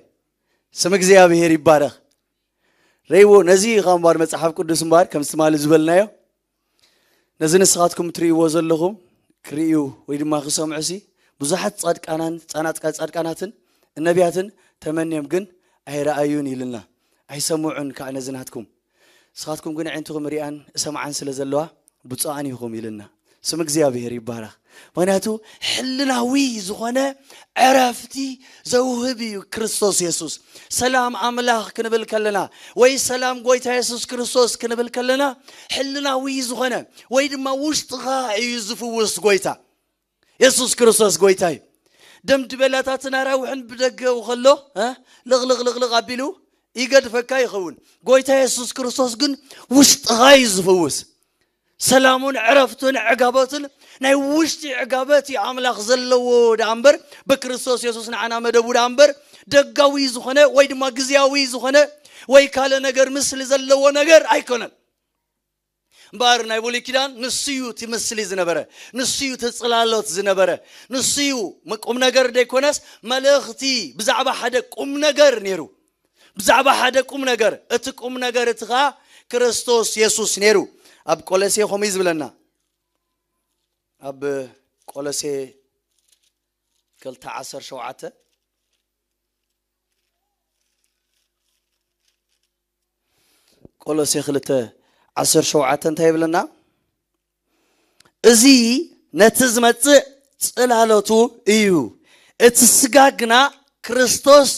ስም እግዚኣብሔር ይባረኽ። ረይዎ ነዚ ኢኻ እምበር መጽሓፍ ቅዱስ እምበር ከምዚ ትማሊ ዝበልናዮ፣ ነዚ ንስኻትኩም ትርእይዎ ዘለኹም ክርእዩ ወይ ድማ ክሰምዑ ሲ ብዙሓት ጻድቃናን ጻናጥቃ ጻድቃናትን ነቢያትን ተመንዮም ግን ኣይረኣዩን ኢልና፣ ኣይሰምዑን ከዓ ነዚ ናትኩም። ንስኻትኩም ግን ኣዒንትኹም ሪኣን እሰምዓን ስለ ዘለዋ ብፁዓን ኢኹም ኢልና። ስም እግዚኣብሔር ይባረኽ። ምክንያቱ ሕልናዊ ዝኾነ ዕረፍቲ ዘውህብ እዩ ክርስቶስ የሱስ። ሰላም ኣምላኽ ክንብል ከለና ወይ ሰላም ጎይታ የሱስ ክርስቶስ ክንብል ከለና ሕልናዊ ዝኾነ ወይ ድማ ውሽጥኻ እዩ ዝፍውስ ጎይታ የሱስ ክርስቶስ ጎይታ እዩ። ደም ድበላታትን ኣራውሕን ብደገ ከሎ እ፣ ልቕልቕ ልቕልቕ ኣቢሉ ይገድፈካ ይኸውን። ጎይታ የሱስ ክርስቶስ ግን ውሽጥኻ እዩ ዝፍውስ። ሰላሙን ዕረፍቱን ዕጋበቱን ናይ ውሽጢ ዕጋበት እዩ ኣምላኽ ዘለዎ ደኣ እምበር፣ ብክርስቶስ የሱስ ንዓና መደቡ ደኣ እምበር፣ ደጋዊ ዝኾነ ወይ ድማ ግዝያዊ ዝኾነ ወይ ካልእ ነገር ምስሊ ዘለዎ ነገር ኣይኮነን። እምበኣር ናይ ብሉይ ኪዳን ንሱ እዩ እቲ ምስሊ ዝነበረ፣ ንሱ እዩ እቲ ጽላሎት ዝነበረ፣ ንሱ እዩ ም-፣ ቁም ነገር ደይኮነስ መልእኽቲ ብዛዕባ ሓደ ቁም ነገር ነይሩ። ብዛዕባ ሓደ ቁም ነገር፣ እቲ ቁም ነገር እቲ ኸኣ ክርስቶስ የሱስ ነይሩ። ኣብ ቆሎሴ ከምኡ እዩ ዝብለና። ኣብ ቆሎሴ ክልተ ዓሰርተ ሸውዓተ፣ ቆሎሴ ክልተ ዓሰርተ ሸውዓተ እንታይ ይብለና? እዚ ነቲ ዝመጽእ ጽላሎቱ እዩ፣ እቲ ስጋ ግና ክርስቶስ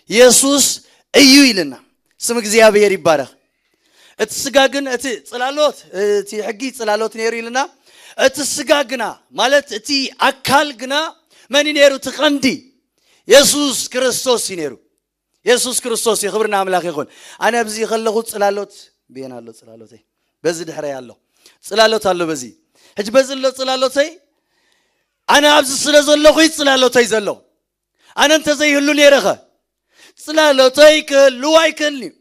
የሱስ እዩ ኢልና። ስም እግዚኣብሔር ይባረኽ። እቲ ስጋ ግን፣ እቲ ጽላሎት፣ እቲ ሕጊ ጽላሎት ነይሩ ኢልና። እቲ ስጋ ግና፣ ማለት እቲ ኣካል ግና መን እዩ ነይሩ? እቲ ቀንዲ የሱስ ክርስቶስ እዩ ነይሩ። የሱስ ክርስቶስ እዩ። ክብሪ ንኣምላኽ ይኹን። ኣነ ኣብዚ ከለኹ ጽላሎት ብየን ኣሎ፣ ጽላሎተይ በዚ ድሕረይ ኣሎ፣ ጽላሎት ኣሎ በዚ። ሕጂ በዚ ኣሎ ጽላሎተይ። ኣነ ኣብዚ ስለ ዘለኹ እዩ ጽላሎተይ ዘሎ። ኣነ እንተዘይህሉ ነይረኸ ጽላሎተይ ክህልው ኣይክእልን እዩ።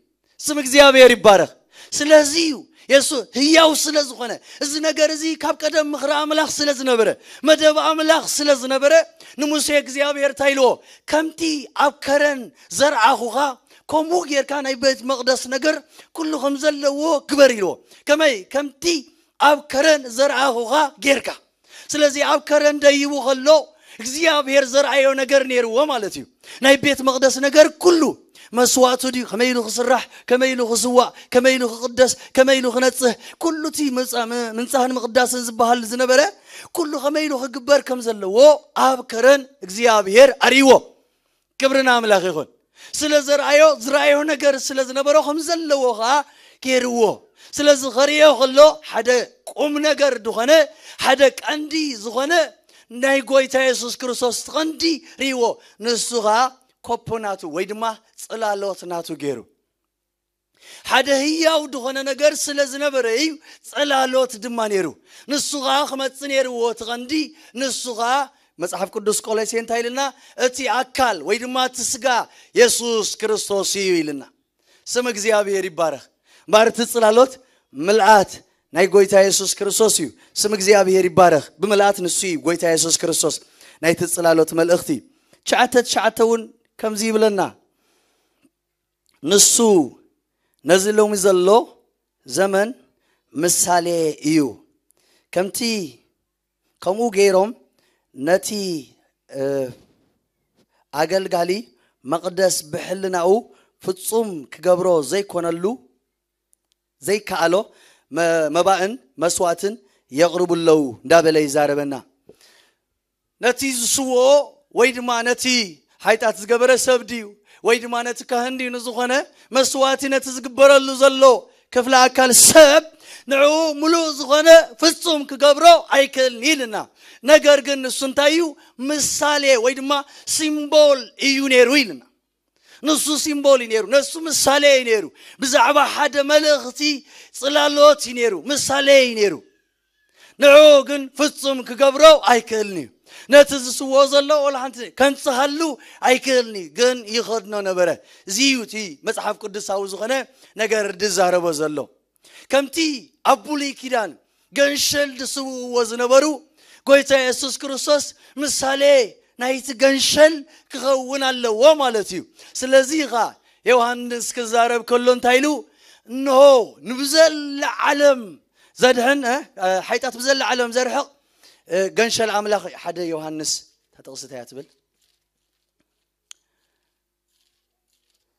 ስም እግዚኣብሔር ይባረኽ። ስለዚ እዩ የሱ ህያው ስለ ዝኾነ፣ እዚ ነገር እዚ ካብ ቀደም ምኽሪ ኣምላኽ ስለ ዝነበረ፣ መደብ ኣምላኽ ስለ ዝነበረ፣ ንሙሴ እግዚኣብሔር እንታይ ኢልዎ? ከምቲ ኣብ ከረን ዘርኣኹኻ፣ ከምኡ ጌርካ ናይ ቤት መቕደስ ነገር ኩሉ ከም ዘለዎ ግበር ኢልዎ። ከመይ? ከምቲ ኣብ ከረን ዘርኣኹኻ ጌርካ። ስለዚ ኣብ ከረን ደይቡ ከሎ እግዚኣብሔር ዘርኣዮ ነገር ነይርዎ ማለት እዩ። ናይ ቤት መቕደስ ነገር ኩሉ መስዋዕቱ ድዩ? ከመይ ኢሉ ክስራሕ? ከመይ ኢሉ ክስዋእ? ከመይ ኢሉ ክቕደስ? ከመይ ኢሉ ክነጽህ? ኩሉ እቲ ምጻ-፣ ም-፣ ምንጻህን ምቕዳስን ዝበሃል ዝነበረ ኩሉ ከመይ ኢሉ ክግበር ከም ዘለዎ ኣብ ከረን እግዚኣብሔር ኣርእይዎ። ክብሪ ንኣምላኽ ይኹን። ስለ ዘርኣዮ ዝረኣዮ ነገር ስለ ዝነበሮ ከም ዘለዎ ኸዓ ገይርዎ። ስለዚ ኸርእዮ ከሎ ሓደ ቁም ነገር ዝኾነ ሓደ ቀንዲ ዝኾነ ናይ ጎይታ የሱስ ክርስቶስ ቀንዲ ርእይዎ። ንሱ ኸዓ ኮፖ ናቱ ወይ ድማ ጽላሎት ናቱ ገይሩ ሓደ ህያው ዝኾነ ነገር ስለ ዝነበረ እዩ። ጽላሎት ድማ ነይሩ። ንሱ ኸዓ ክመጽእ ነይርዎ እቲ ቀንዲ። ንሱ ኸዓ መጽሓፍ ቅዱስ ቆሎሴ እንታይ ኢልና? እቲ ኣካል ወይ ድማ እቲ ስጋ የሱስ ክርስቶስ እዩ ኢልና። ስም እግዚኣብሔር ይባረኽ። እምበኣር እቲ ጽላሎት ምልኣት ናይ ጎይታ የሱስ ክርስቶስ እዩ። ስም እግዚኣብሔር ይባረኽ። ብምልኣት ንሱ እዩ ጎይታ የሱስ ክርስቶስ ናይቲ ጽላሎት መልእኽቲ። ትሽዓተ ትሽዓተ እውን ከምዚ ይብለና። ንሱ ነዚ ሎሚ ዘሎ ዘመን ምሳሌ እዩ። ከምቲ ከምኡ ገይሮም ነቲ ኣገልጋሊ መቕደስ ብሕልናኡ ፍጹም ክገብሮ ዘይኮነሉ ዘይከኣሎ መባእን መስዋእትን የቕርቡ ኣለዉ እንዳበለ ይዛረበና። ነቲ ዝስውኦ ወይ ድማ ነቲ ሓጢኣት ዝገበረ ሰብ ድዩ ወይ ድማ ነቲ ካህን ድዩ ንዝኾነ መስዋእቲ ነቲ ዝግበረሉ ዘሎ ክፍለ ኣካል ሰብ ንዕኡ ምሉእ ዝኾነ ፍጹም ክገብሮ ኣይክእልን ኢልና። ነገር ግን ንሱ እንታይ እዩ? ምሳሌ ወይ ድማ ሲምቦል እዩ ነይሩ ኢልና። ንሱ ሲምቦል እዩ ነይሩ። ንሱ ምሳሌ እዩ ነይሩ። ብዛዕባ ሓደ መልእኽቲ ጽላሎት እዩ ነይሩ። ምሳሌ እዩ ነይሩ። ንዕኡ ግን ፍጹም ክገብሮ ኣይክእልን እዩ። ነቲ ዝስውኦ ዘሎ ወላ ሓንቲ ከንጽሃሉ ኣይክእልን እዩ። ግን ይኸድኖ ነበረ። እዚ እዩ እቲ መጽሓፍ ቅዱሳዊ ዝኾነ ነገር ዝዛረቦ ዘሎ። ከምቲ ኣብ ብሉይ ኪዳን ገንሸል ዝስውእዎ ዝነበሩ ጎይታ የሱስ ክርስቶስ ምሳሌ ናይቲ ገንሸል ክኸውን ኣለዎ ማለት እዩ። ስለዚ ኸዓ ዮሃንስ ክዛረብ ከሎ እንታይ ኢሉ? እንሆ ንብዘላ ዓለም ዘድሕን ሓይጣት ብዘላ ዓለም ዘርሕቕ ገንሸል ኣምላኽ። ሓደ ዮሃንስ ተጠቕስታ እያ ትብል።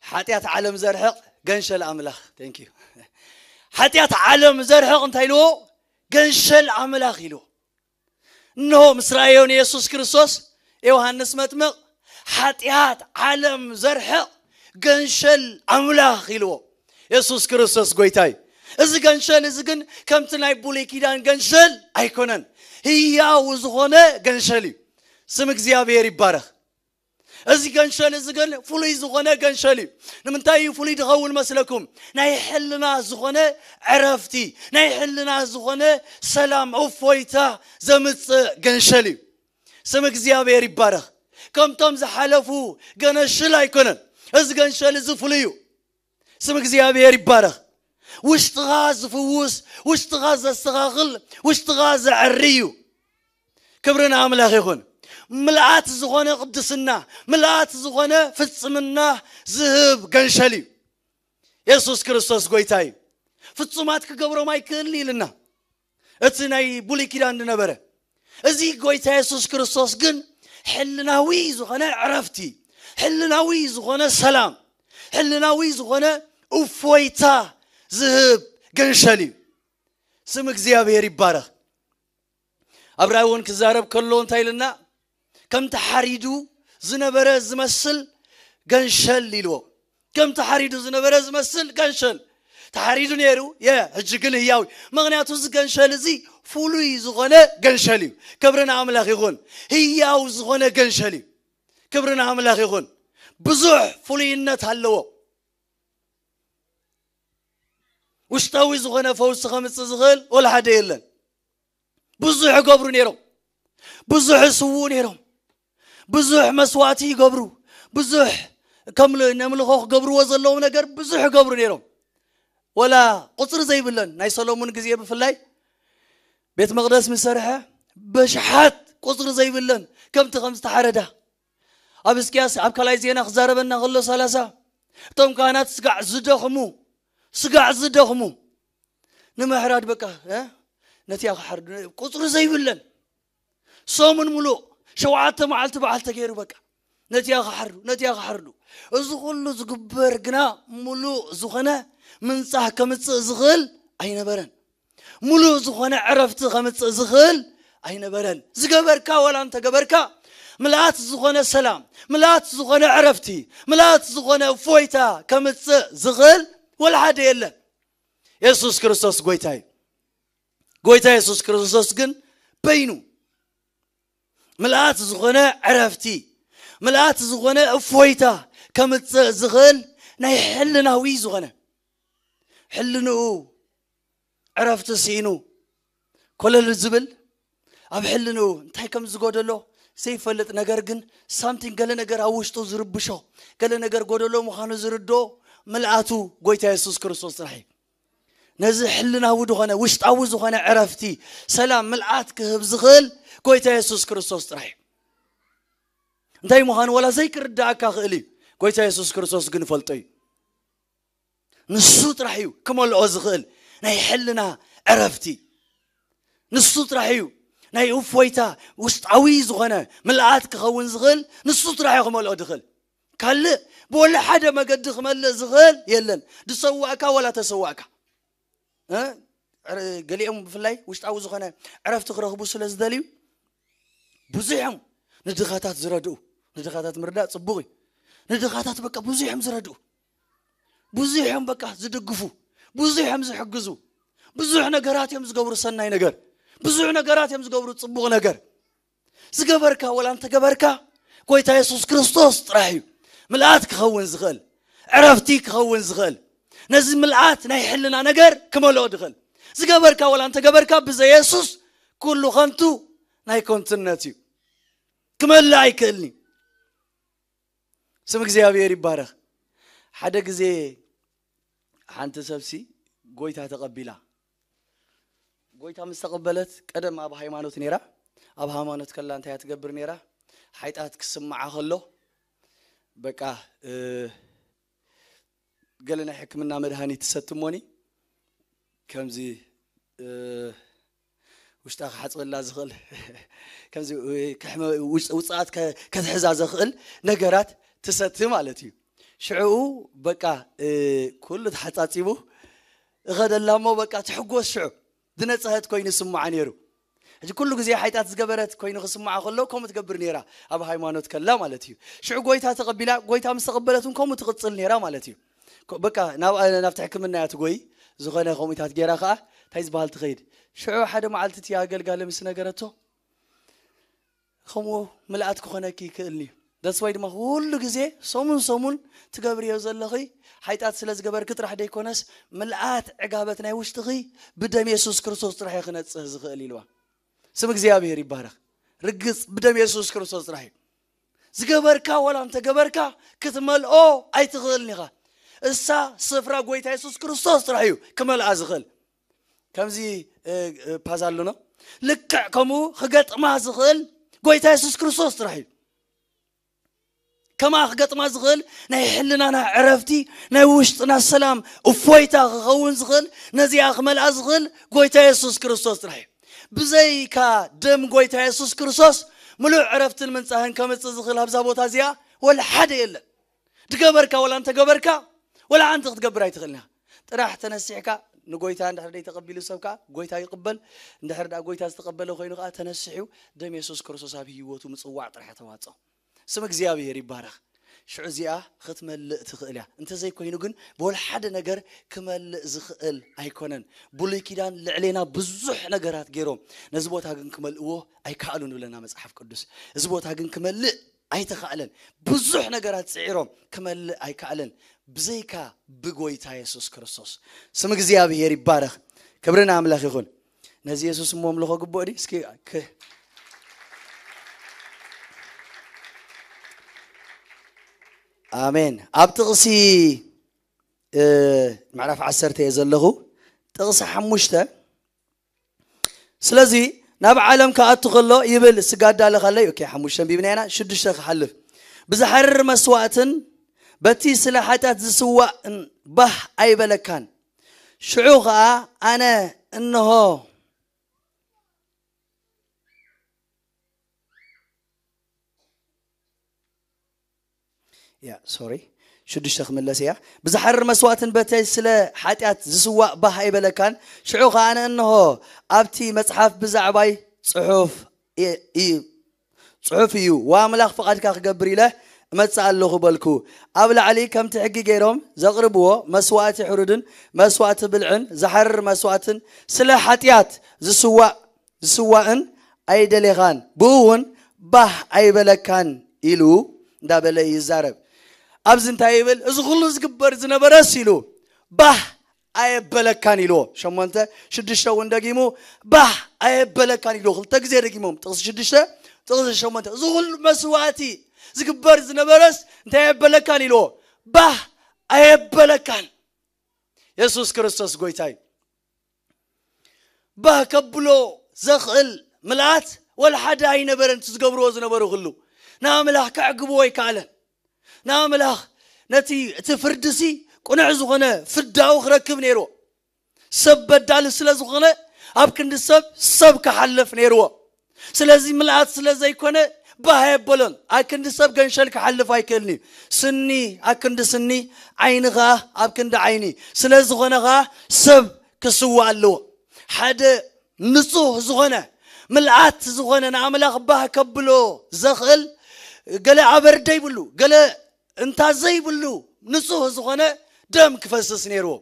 ሓጢኣት ዓለም ዘርሕቕ ገንሸል ኣምላኽ። Thank you። ሓጢኣት ዓለም ዘርሕቕ እንታይ ኢልዎ? ገንሸል ኣምላኽ ኢልዎ። እንሆ ምስ ረኣዮ ንየሱስ ክርስቶስ ዮሃንስ መጥምቕ ሓጢኣት ዓለም ዘርሕቕ ገንሸል ኣምላኽ ኢልዎ። የሱስ ክርስቶስ ጎይታ እዩ። እዚ ገንሸል እዚ ግን ከምቲ ናይ ብሉይ ኪዳን ገንሸል ኣይኮነን። ህያው ዝኾነ ገንሸል እዩ። ስም እግዚኣብሔር ይባረኽ። እዚ ገንሸል እዚ ግን ፍሉይ ዝኾነ ገንሸል እዩ። ንምንታይ እዩ ፍሉይ ዝኸውን መስለኩም? ናይ ሕልና ዝኾነ ዕረፍቲ፣ ናይ ሕልና ዝኾነ ሰላም እፎይታ ዘምጽእ ገንሸል እዩ። ስም እግዚኣብሔር ይባረኽ። ከምቶም ዝሓለፉ ገነሽል ኣይኮነን። እዚ ገንሸል እዚ ፍሉይ እዩ። ስም እግዚኣብሔር ይባረኽ። ውሽጥኻ ዝፍውስ፣ ውሽጥኻ ዘስተኻኽል፣ ውሽጥኻ ዘዕሪ እዩ። ክብሪ ንኣምላኽ ይኹን። ምልኣት ዝኾነ ቅድስና፣ ምልኣት ዝኾነ ፍጽምና ዝህብ ገንሸል እዩ። የሱስ ክርስቶስ ጎይታ እዩ። ፍጹማት ክገብሮም ኣይክእልን ኢልና እቲ ናይ ብሉይ ኪዳን ዝነበረ። እዚ ጎይታ የሱስ ክርስቶስ ግን ሕልናዊ ዝኾነ ዕረፍቲ፣ ሕልናዊ ዝኾነ ሰላም፣ ሕልናዊ ዝኾነ እፎይታ ዝህብ ገንሸል እዩ። ስም እግዚኣብሔር ይባረኽ። ኣብ ራእይ እውን ክዛረብ ከሎ እንታይ ኢልና? ከም ተሓሪዱ ዝነበረ ዝመስል ገንሸል ኢልዎ። ከም ተሓሪዱ ዝነበረ ዝመስል ገንሸል ተሓሪዱ ነይሩ። የ ሕጂ ግን ህያው እዩ። ምኽንያቱ እዚ ገንሸል እዚ ፍሉይ ዝኾነ ገንሸል እዩ። ክብሪ ንኣምላኽ ይኹን። ህያው ዝኾነ ገንሸል እዩ። ክብሪ ንኣምላኽ ይኹን። ብዙሕ ፍሉይነት ኣለዎ። ውሽጣዊ ዝኾነ ፈውሲ ከምጽእ ዝኽእል ወላ ሓደ የለን። ብዙሕ ይገብሩ ነይሮም። ብዙሕ ይስውኡ ነይሮም። ብዙሕ መስዋእቲ ይገብሩ። ብዙሕ ከም ል- ነምልኾ ክገብርዎ ዘለዎም ነገር ብዙሕ ይገብሩ ነይሮም። ወላ ቁፅሪ ዘይብለን ናይ ሰሎሙን ግዜ ብፍላይ ቤት መቕደስ ምስ ሰርሐ በሽሓት ቁፅሪ ዘይብለን ከምቲ ከም ዝተሓረዳ ኣብ እስቅያስ ኣብ ካልኣይ ዜና ክዛረበና ከሎ ሰላሳ እቶም ካህናት ስጋዕ ዝደኽሙ ስጋዕ ዝደኽሙ ንምሕራድ በቃ እ? ነቲያ ክሓርዱ ቁፅሪ ዘይብለን ሰሙን ሙሉእ ሸውዓተ መዓልቲ በዓል ተገይሩ በቃ ነቲያ ክሓርዱ ነቲያ ክሓርዱ እዚ ኩሉ ዝግበር ግና ሙሉእ ዝኾነ ምንፃህ ከምፅእ ዝኽእል ኣይነበረን። ሙሉእ ዝኾነ ዕረፍቲ ከምፅእ ዝኽእል ኣይነበረን። ዝገበርካ ወላ እንተገበርካ ምልኣት ዝኾነ ሰላም፣ ምልኣት ዝኾነ ዕረፍቲ፣ ምልኣት ዝኾነ እፎይታ ከምጽእ ዝኽእል ወላ ሓደ የለን። የሱስ ክርስቶስ ጎይታ እዩ። ጎይታ የሱስ ክርስቶስ ግን በይኑ ምልኣት ዝኾነ ዕረፍቲ፣ ምልኣት ዝኾነ እፎይታ ከምጽእ ዝኽእል ናይ ሕልናዊ ዝኾነ፣ ሕልንኡ ዕረፍቲ ስኢኑ ኮለል ዝብል፣ ኣብ ሕልንኡ እንታይ ከም ዝጎደሎ ዘይፈልጥ፣ ነገር ግን ሳምቲንግ፣ ገለ ነገር ኣብ ውሽጡ ዝርብሾ፣ ገለ ነገር ጎደሎ ምዃኑ ዝርድኦ ምልኣቱ ጎይታ የሱስ ክርስቶስ ጥራሕ እዩ። ነዚ ሕልናዊ ዝኾነ፣ ውሽጣዊ ዝኾነ ዕረፍቲ፣ ሰላም፣ ምልኣት ክህብ ዝኽእል ጎይታ የሱስ ክርስቶስ ጥራሕ እዩ። እንታይ ምዃኑ ወላ ዘይክርድኣካ ክእል እዩ። ጎይታ የሱስ ክርስቶስ ግን ፈልጦ እዩ። ንሱ ጥራሕ እዩ ክመልኦ ዝኽእል ናይ ሕልና ዕረፍቲ። ንሱ ጥራሕ እዩ ናይ እፎይታ ውሽጣዊ ዝኾነ ምልኣት ክኸውን ዝኽእል፣ ንሱ ጥራሕ እዩ ክመልኦ ዝኽእል። ካልእ ብወላ ሓደ መገዲ ክመልእ ዝኽእል የለን። ድሰዋእካ ወላ ተሰዋእካ። እ? ዕረ-፣ ገሊኦም ብፍላይ ውሽጣዊ ዝኾነ ዕረፍቲ ክረኽቡ ስለ ዝደልዩ ብዙሕ እዮም ንድኻታት ዝረድኡ። ንድኻታት ምርዳእ ጽቡቕ እዩ። ንድኻታት በቃ ብዙሕ እዮም ዝረድኡ። ብዙሕ እዮም በቃ ዝድግፉ። ብዙሕ እዮም ዝሕግዙ። ብዙሕ ነገራት እዮም ዝገብሩ ሰናይ ነገር። ብዙሕ ነገራት እዮም ዝገብሩ ጽቡቕ ነገር። ዝገበርካ ወላ እንተገበርካ፣ ጎይታ የሱስ ክርስቶስ ጥራሕ እዩ ምልኣት ክኸውን ዝኽእል፣ ዕረፍቲ ክኸውን ዝኽእል፣ ነዚ ምልኣት ናይ ሕልና ነገር ክመልኦ ዝኽእል። ዝገበርካ ወላ እንተገበርካ፣ ብዘይ የሱስ ኩሉ ከንቱ ናይ ከንቱነት እዩ። ክመልእ ኣይክእልን እዩ። ስም እግዚኣብሔር ይባረኽ። ሓደ ግዜ ሓንቲ ሰብሲ ጎይታ ተቐቢላ። ጎይታ ምስ ተቐበለት፣ ቀደም ኣብ ሃይማኖት ነይራ። ኣብ ሃይማኖት ከላ እንታይ እያ ትገብር ነይራ? ሓይጣት ክስምዓ ከሎ፣ በቃ፣ እ፣ ገለ ናይ ሕክምና መድሃኒት ትሰቲ እሞኒ፣ ከምዚ፣ እ፣ ውሽጣ ክሓጽበላ ዝኽእል፣ ከምዚ፣ እ፣ ከሕመ-፣ ውጽ-፣ ውጽኣት ከ-፣ ከትሕዛ ዘኽእል ነገራት ትሰቲ ማለት እዩ። ሽዕኡ በቃ፣ እ፣ ኩሉ ተሓጻጺቡ እኸደላ እሞ በቃ ትሕጎስ ሽዑ። ዝነጽሀት ኮይኑ ስምዓ ነይሩ። ሕጂ ኩሉ ግዜ ሓይጣት ዝገበረት ኮይኑ ክስምዓ ከሎ ከምኡ ትገብር ነይራ፣ ኣብ ሃይማኖት ከላ ማለት እዩ። ሽዑ ጎይታ ተቐቢላ፣ ጎይታ ምስ ተቐበለት እውን ከምኡ ትቕጽል ነይራ ማለት እዩ። ኮ-፣ በቃ ናብ-፣ ናብቲ ሕክምና እያ ትጎይ፣ ዝኾነ ከምኡታት ገይራ ከኣ እንታይ ዝበሃል ትኸይድ። ሽዑ ሓደ መዓልቲ እቲ ኣገልጋሊ ምስ ነገረቶ፣ ከምኡ ምልኣት ክኾነኪ ይክእልኒ እዩ። That's why ድማ ኩሉ ግዜ ሰሙን ሰሙን ትገብርዮ ዘለኺ ሓይጣት ስለ ዝገበርኪ ጥራሕ ደይኮነስ፣ ምልኣት ዕጋበት ናይ ውሽጥኺ ብደም የሱስ ክርስቶስ ጥራሕ እዩ ክነጽህ ዝኽእል ኢልዋ። ስም እግዚኣብሔር ይባረኽ። ርግጽ ብደም የሱስ ክርስቶስ ጥራሕ እዩ። ዝገበርካ ወላ እንተገበርካ ክትመልኦ ኣይትኽእልን ኢኻ። እሳ ስፍራ ጎይታ የሱስ ክርስቶስ ጥራሕ እዩ ክመልኣ ዝኽእል። ከምዚ፣ እ፣ እ፣ ፓዝ ኣሎኖ። ልክዕ ከምኡ ክገጥማ ዝኽእል ጎይታ የሱስ ክርስቶስ ጥራሕ እዩ። ከማ ክገጥማ ዝኽእል ናይ ሕልናና ዕረፍቲ፣ ናይ ውሽጥና ሰላም፣ እፎይታ ክኸውን ዝኽእል፣ ነዚኣ ክመልኣ ዝኽእል ጎይታ የሱስ ክርስቶስ ጥራሕ እዩ። ብዘይካ ደም ጎይታ የሱስ ክርስቶስ ምሉእ ዕረፍትን ምንጻህን ከምጽእ ዝኽእል ኣብዛ ቦታ እዚኣ ወላ ሓደ የለን። ድገበርካ ወላ እንተገበርካ፣ ወላ ሓንቲ ክትገብር ኣይትኽእልን ኢኻ። ጥራሕ ተነሲሕካ ንጎይታ እንድሕር ደይ ተቐቢሉ ሰብካ፣ ጎይታ ይቕበል። እንድሕር ደኣ ጎይታ ዝተቐበለ ኮይኑ ከኣ ተነሲሑ ደም የሱስ ክርስቶስ ኣብ ህይወቱ ምጽዋዕ ጥራሕ ተዋጽኦ። ስም እግዚኣብሔር ይባረኽ። ሽዑ እዚኣ ክትመልእ ትኽእል እያ። እንተዘይኮይኑ ግን ብወላ ሓደ ነገር ክመልእ ዝኽእል ኣይኮነን። ብሉይ ኪዳን ልዕሌና ብዙሕ ነገራት ገይሮም፣ ነዚ ቦታ ግን ክመልእዎ ኣይከኣሉን ይብለና መጽሓፍ ቅዱስ። እዚ ቦታ ግን ክመልእ ኣይተኻእለን። ብዙሕ ነገራት ጽዒሮም ክመልእ ኣይከኣለን፣ ብዘይካ ብጎይታ የሱስ ክርስቶስ። ስም እግዚኣብሔር ይባረኽ። ክብሪ ንኣምላኽ ይኹን። ነዚ የሱስ እሞ ኣምልኾ ግቡእ ድዩ? እስኪ ክ-፣ ኣሜን። ኣብ ጥቕሲ፣ እ፣ ምዕራፍ ዓሰርተ እየ ዘለኹ። ጥቕሲ ሓሙሽተ፣ ስለዚ ናብ ዓለም ክኣቱ ከሎ ይብል፣ ስጋ ኣዳለኻለይ። ኦኬ፣ ሓሙሽተ ኣንቢብና ኢና፣ ሽዱሽተ ክሓልፍ። ብዝሓርር መስዋእትን በቲ ስለ ሓጢኣት ዝስዋእን ባህ ኣይበለካን። ሽዑ ኸኣ ኣነ እንሆ ያ፣ ሶሪ፣ ሽዱሽተ ክምለስ እያ። ብዝሓርር መስዋእትን በተይ ስለ ሓጢኣት ዝስዋእ ባህ ኣይበለካን። ሽዑ ኸኣ ኣነ እንሆ ኣብቲ መጽሓፍ ብዛዕባይ ጽሑፍ እ-፣ እዩ፣ ጽሑፍ እዩ። "ወኣምላኽ ፍቓድካ ክገብር ኢለ እመጽእ ኣለኹ" በልኩ። ኣብ ላዕሊ ከምቲ ሕጊ ገይሮም ዘቕርብዎ መስዋእቲ ሕሩድን መስዋእቲ ብልዕን ዝሓርር መስዋእትን ስለ ሓጢኣት ዝስዋእ ዝስዋእን ኣይደሌኻን፣ ብኡ እውን ባህ ኣይበለካን ኢሉ እንዳበለ እዩ ይዛረብ። ኣብዚ እንታይ ይብል? "እዚ ኩሉ ዝግበር ዝነበረስ" ኢሉ፣ "ባህ ኣየበለካን" ኢልዎ። ሸሞንተ ሽዱሽተ እውን ደጊሙ "ባህ ኣየበለካን" ኢልዎ። ክልተ ግዜ ደጊሞም። ጥቕሲ ሽዱሽተ፣ ጥቕሲ ሸሞንተ። "እዚ ኩሉ መስዋእቲ ዝግበር ዝነበረስ እንታይ ኣየበለካን" ኢልዎ፣ "ባህ ኣየበለካን" የሱስ ክርስቶስ ጎይታ እዩ። ባህ ከብሎ ዘኽእል ምልኣት ወላ ሓደ ኣይነበረን። እቲ ዝገብርዎ ዝነበሩ ኩሉ ንኣምላኽ ከዕግብዎ ኣይከኣለን። ንኣምላኽ ነቲ እቲ ፍርድሲ ቅኑዕ ዝኾነ ፍዳኡ ክረክብ ነይርዎ። ሰብ በዳሊ ስለ ዝኾነ ኣብ ክንዲ ሰብ ሰብ ክሓልፍ ነይርዎ። ስለዚ ምልኣት ስለ ዘይኮነ ባህ የበሎን። ኣብ ክንዲ ሰብ ገንሸል ክሓልፍ ኣይክእልን እዩ። ስኒ ኣብ ክንዲ ስኒ፣ ዓይኒ ኸዓ ኣብ ክንዲ ዓይኒ ስለ ዝኾነ ኸዓ ሰብ ክስዋእ ኣለዎ። ሓደ ንጹህ ዝኾነ ምልኣት ዝኾነ ንኣምላኽ ባህ ከብሎ ዘኽእል ገለ ኣበር ዘይብሉ፣ ገለ እንታ ዘይብሉ ንጹህ ዝኾነ ደም ክፈስስ ነይርዎ።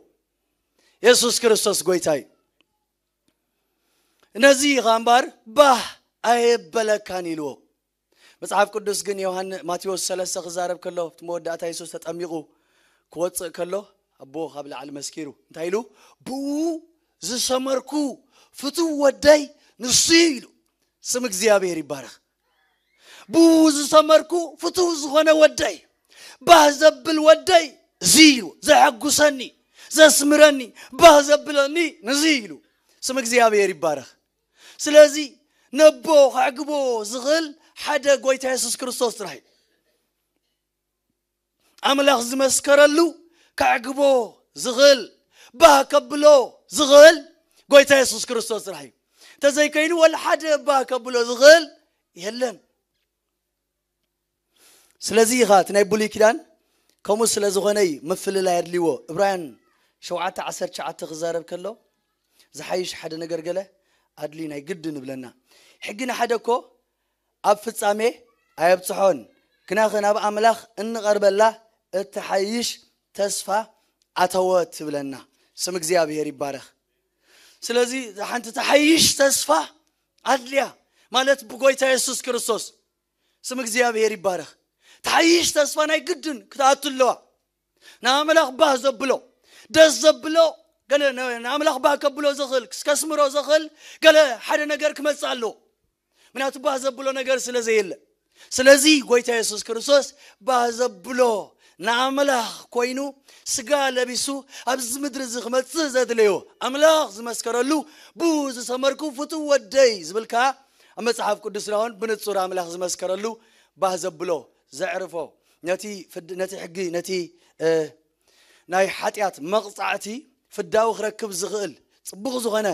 የሱስ ክርስቶስ ጎይታ እዩ። ነዚ ኸኣ እምበኣር ባህ ኣየበለካን ኢልዎ። መጽሓፍ ቅዱስ ግን ዮሃን-፣ ማቴዎስ ሰለስተ ክዛረብ ከሎ፣ እቲ መወዳእታ የሱስ ተጠሚቑ ክወጽእ ከሎ፣ ኣቦ ካብ ላዕሊ መስኪሩ እንታይ ኢሉ? "ብኡ ዝሰመርኩ ፍቱው ወደይ ንሱ እዩ" ኢሉ። ስም እግዚኣብሔር ይባረኽ። "ብኡ ዝሰመርኩ ፍቱው ዝኾነ ወደይ፣ ባህ ዘብል ወደይ እዚ እዩ፣ ዘሐጉሰኒ፣ ዘስምረኒ፣ ባህ ዘብለኒ ንዚ እዩ" ኢሉ። ስም እግዚኣብሔር ይባረኽ። ስለዚ ነቦ ከዕግቦ ዝኽእል ሓደ ጎይታ የሱስ ክርስቶስ ጥራይ እዩ። ኣምላኽ ዝመስከረሉ ከዕግቦ ዝኽእል፣ ባህ ከብሎ ዝኽእል ጎይታ የሱስ ክርስቶስ ጥራሕ እዩ። እንተዘይከይኑ ወላ ሓደ ባህ ከብሎ ዝኽእል የለን። ስለዚ ኢኻ እቲ ናይ ብሉይ ኪዳን ከምኡ ስለ ዝኾነ እዩ ምፍልላይ ኣድልይዎ። ዕብራውያን ሸውዓተ ዓሰርተ ትሽዓተ ክዛረብ ከሎ ዝሓይሽ ሓደ ነገር ገለ ኣድልዩ ናይ ግድን እብለና። ሕጊ ንሓደ እኮ ኣብ ፍጻሜ ኣየብጽሖን፣ ግናኸ ናብ ኣምላኽ እንቐርበላ እትሓይሽ ተስፋ ኣተወት ትብለና። ስም እግዚኣብሔር ይባረኽ። ስለዚ ሓንቲ ትሓይሽ ተስፋ ኣድልያ ማለት ብጎይታ የሱስ ክርስቶስ። ስም እግዚኣብሔር ይባረኽ። ትሓይሽ ተስፋ ናይ ግድን ክትኣቱ ኣለዋ። ንኣምላኽ ባህ ዘብሎ፣ ደስ ዘብሎ፣ ገለ ን-፣ ንኣምላኽ ባህ ከብሎ ዘኽእል፣ ከስምሮ ዘኽእል ገለ ሓደ ነገር ክመጽእ ኣለዎ። ምክንያቱ ባህ ዘብሎ ነገር ስለ ዘየለ። ስለዚ ጎይታ የሱስ ክርስቶስ ባህ ዘብሎ ንኣምላኽ ኮይኑ ስጋ ለቢሱ ኣብዚ ምድሪ እዚ ክመጽእ ዘድለዮ ኣምላኽ ዝመስከረሉ ብኡ ዝሰመርኩ ፍቱው ወደይ ዝብል ከኣ ኣብ መጽሓፍ ቅዱስና እውን ብንጹር ኣምላኽ ዝመስከረሉ ባህ ዘብሎ ዘዕርፎ ነቲ ፍድ-፣ ነቲ ሕጊ፣ ነቲ፣ እ፣ ናይ ሓጢኣት መቕጻዕቲ ፍዳኡ ክረክብ ዝኽእል ጽቡቕ ዝኾነ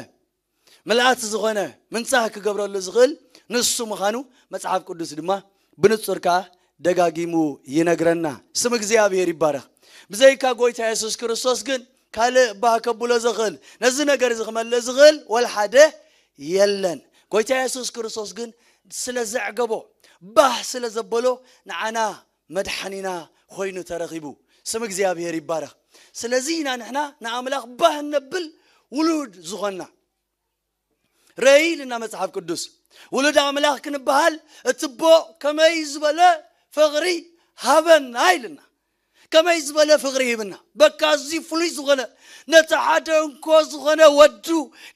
ምልኣት ዝኾነ ምንጻህ ክገብረሉ ዝኽእል ንሱ ምዃኑ መጽሓፍ ቅዱስ ድማ ብንጹር ከኣ ደጋጊሙ ይነግረና። ስም እግዚኣብሔር ይባረኽ። ብዘይካ ጎይታ የሱስ ክርስቶስ ግን ካልእ ባህ ከብሎ ዝኽእል ነዚ ነገር እዚ ክመልእ ዝኽእል ወላ ሓደ የለን። ጎይታ የሱስ ክርስቶስ ግን ስለ ዘዕገቦ፣ ባህ ስለ ዘበሎ ንዓና መድሓኒና ኮይኑ ተረኺቡ። ስም እግዚኣብሔር ይባረኽ። ስለዚ ኢና ንሕና ንኣምላኽ ባህ እነብል ውሉድ ዝኾንና። ረይ ኢልና መጽሓፍ ቅዱስ ውሉድ ኣምላኽ ክንበሃል እትቦ ከመይ ዝበለ ፍቕሪ ሃበና ኢልና። ከመይ ዝበለ ፍቕሪ ሂብና። በቃ እዚ ፍሉይ ዝኾነ ነቲ ሓደ እንኮ ዝኾነ ወዱ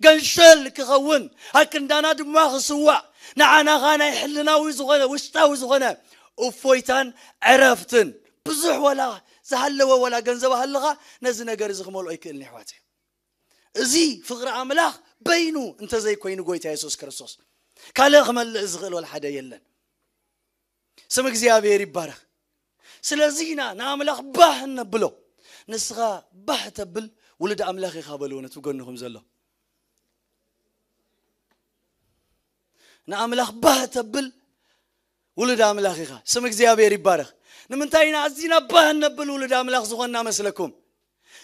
ገንሸል ክኸውን ኣክንዳና ድማ ክስዋእ ንዓናኻ ናይ ሕልናዊ ዝኾነ ውሽጣዊ ዝኾነ እፎይታን ዕረፍትን ብዙሕ ወላ ዝሃለወ ወላ ገንዘብ ሃለኻ ነዚ ነገር እዚ ክመልኦ ኣይክእልን የሕዋተይ። እዚ ፍቕሪ ኣምላኽ በይኑ እንተዘይኮይኑ ጎይታ የሱስ ክርስቶስ ካልእ ክመልእ ዝኽእል ወላ ሓደ የለን። ስም እግዚኣብሔር ይባረኽ። ስለዚ ኢና ንኣምላኽ ባህ እነብሎ። ንስኻ ባህ ተብል ውሉድ ኣምላኽ ኢኻ በልዎ ነቲ ጎንኹም ዘሎ። ንኣምላኽ ባህ ተብል ውሉድ ኣምላኽ ኢኻ። ስም እግዚኣብሔር ይባረኽ። ንምንታይ ኢና ኣዚና ባህ እነብል ውሉድ ኣምላኽ ዝኾንና መስለኩም?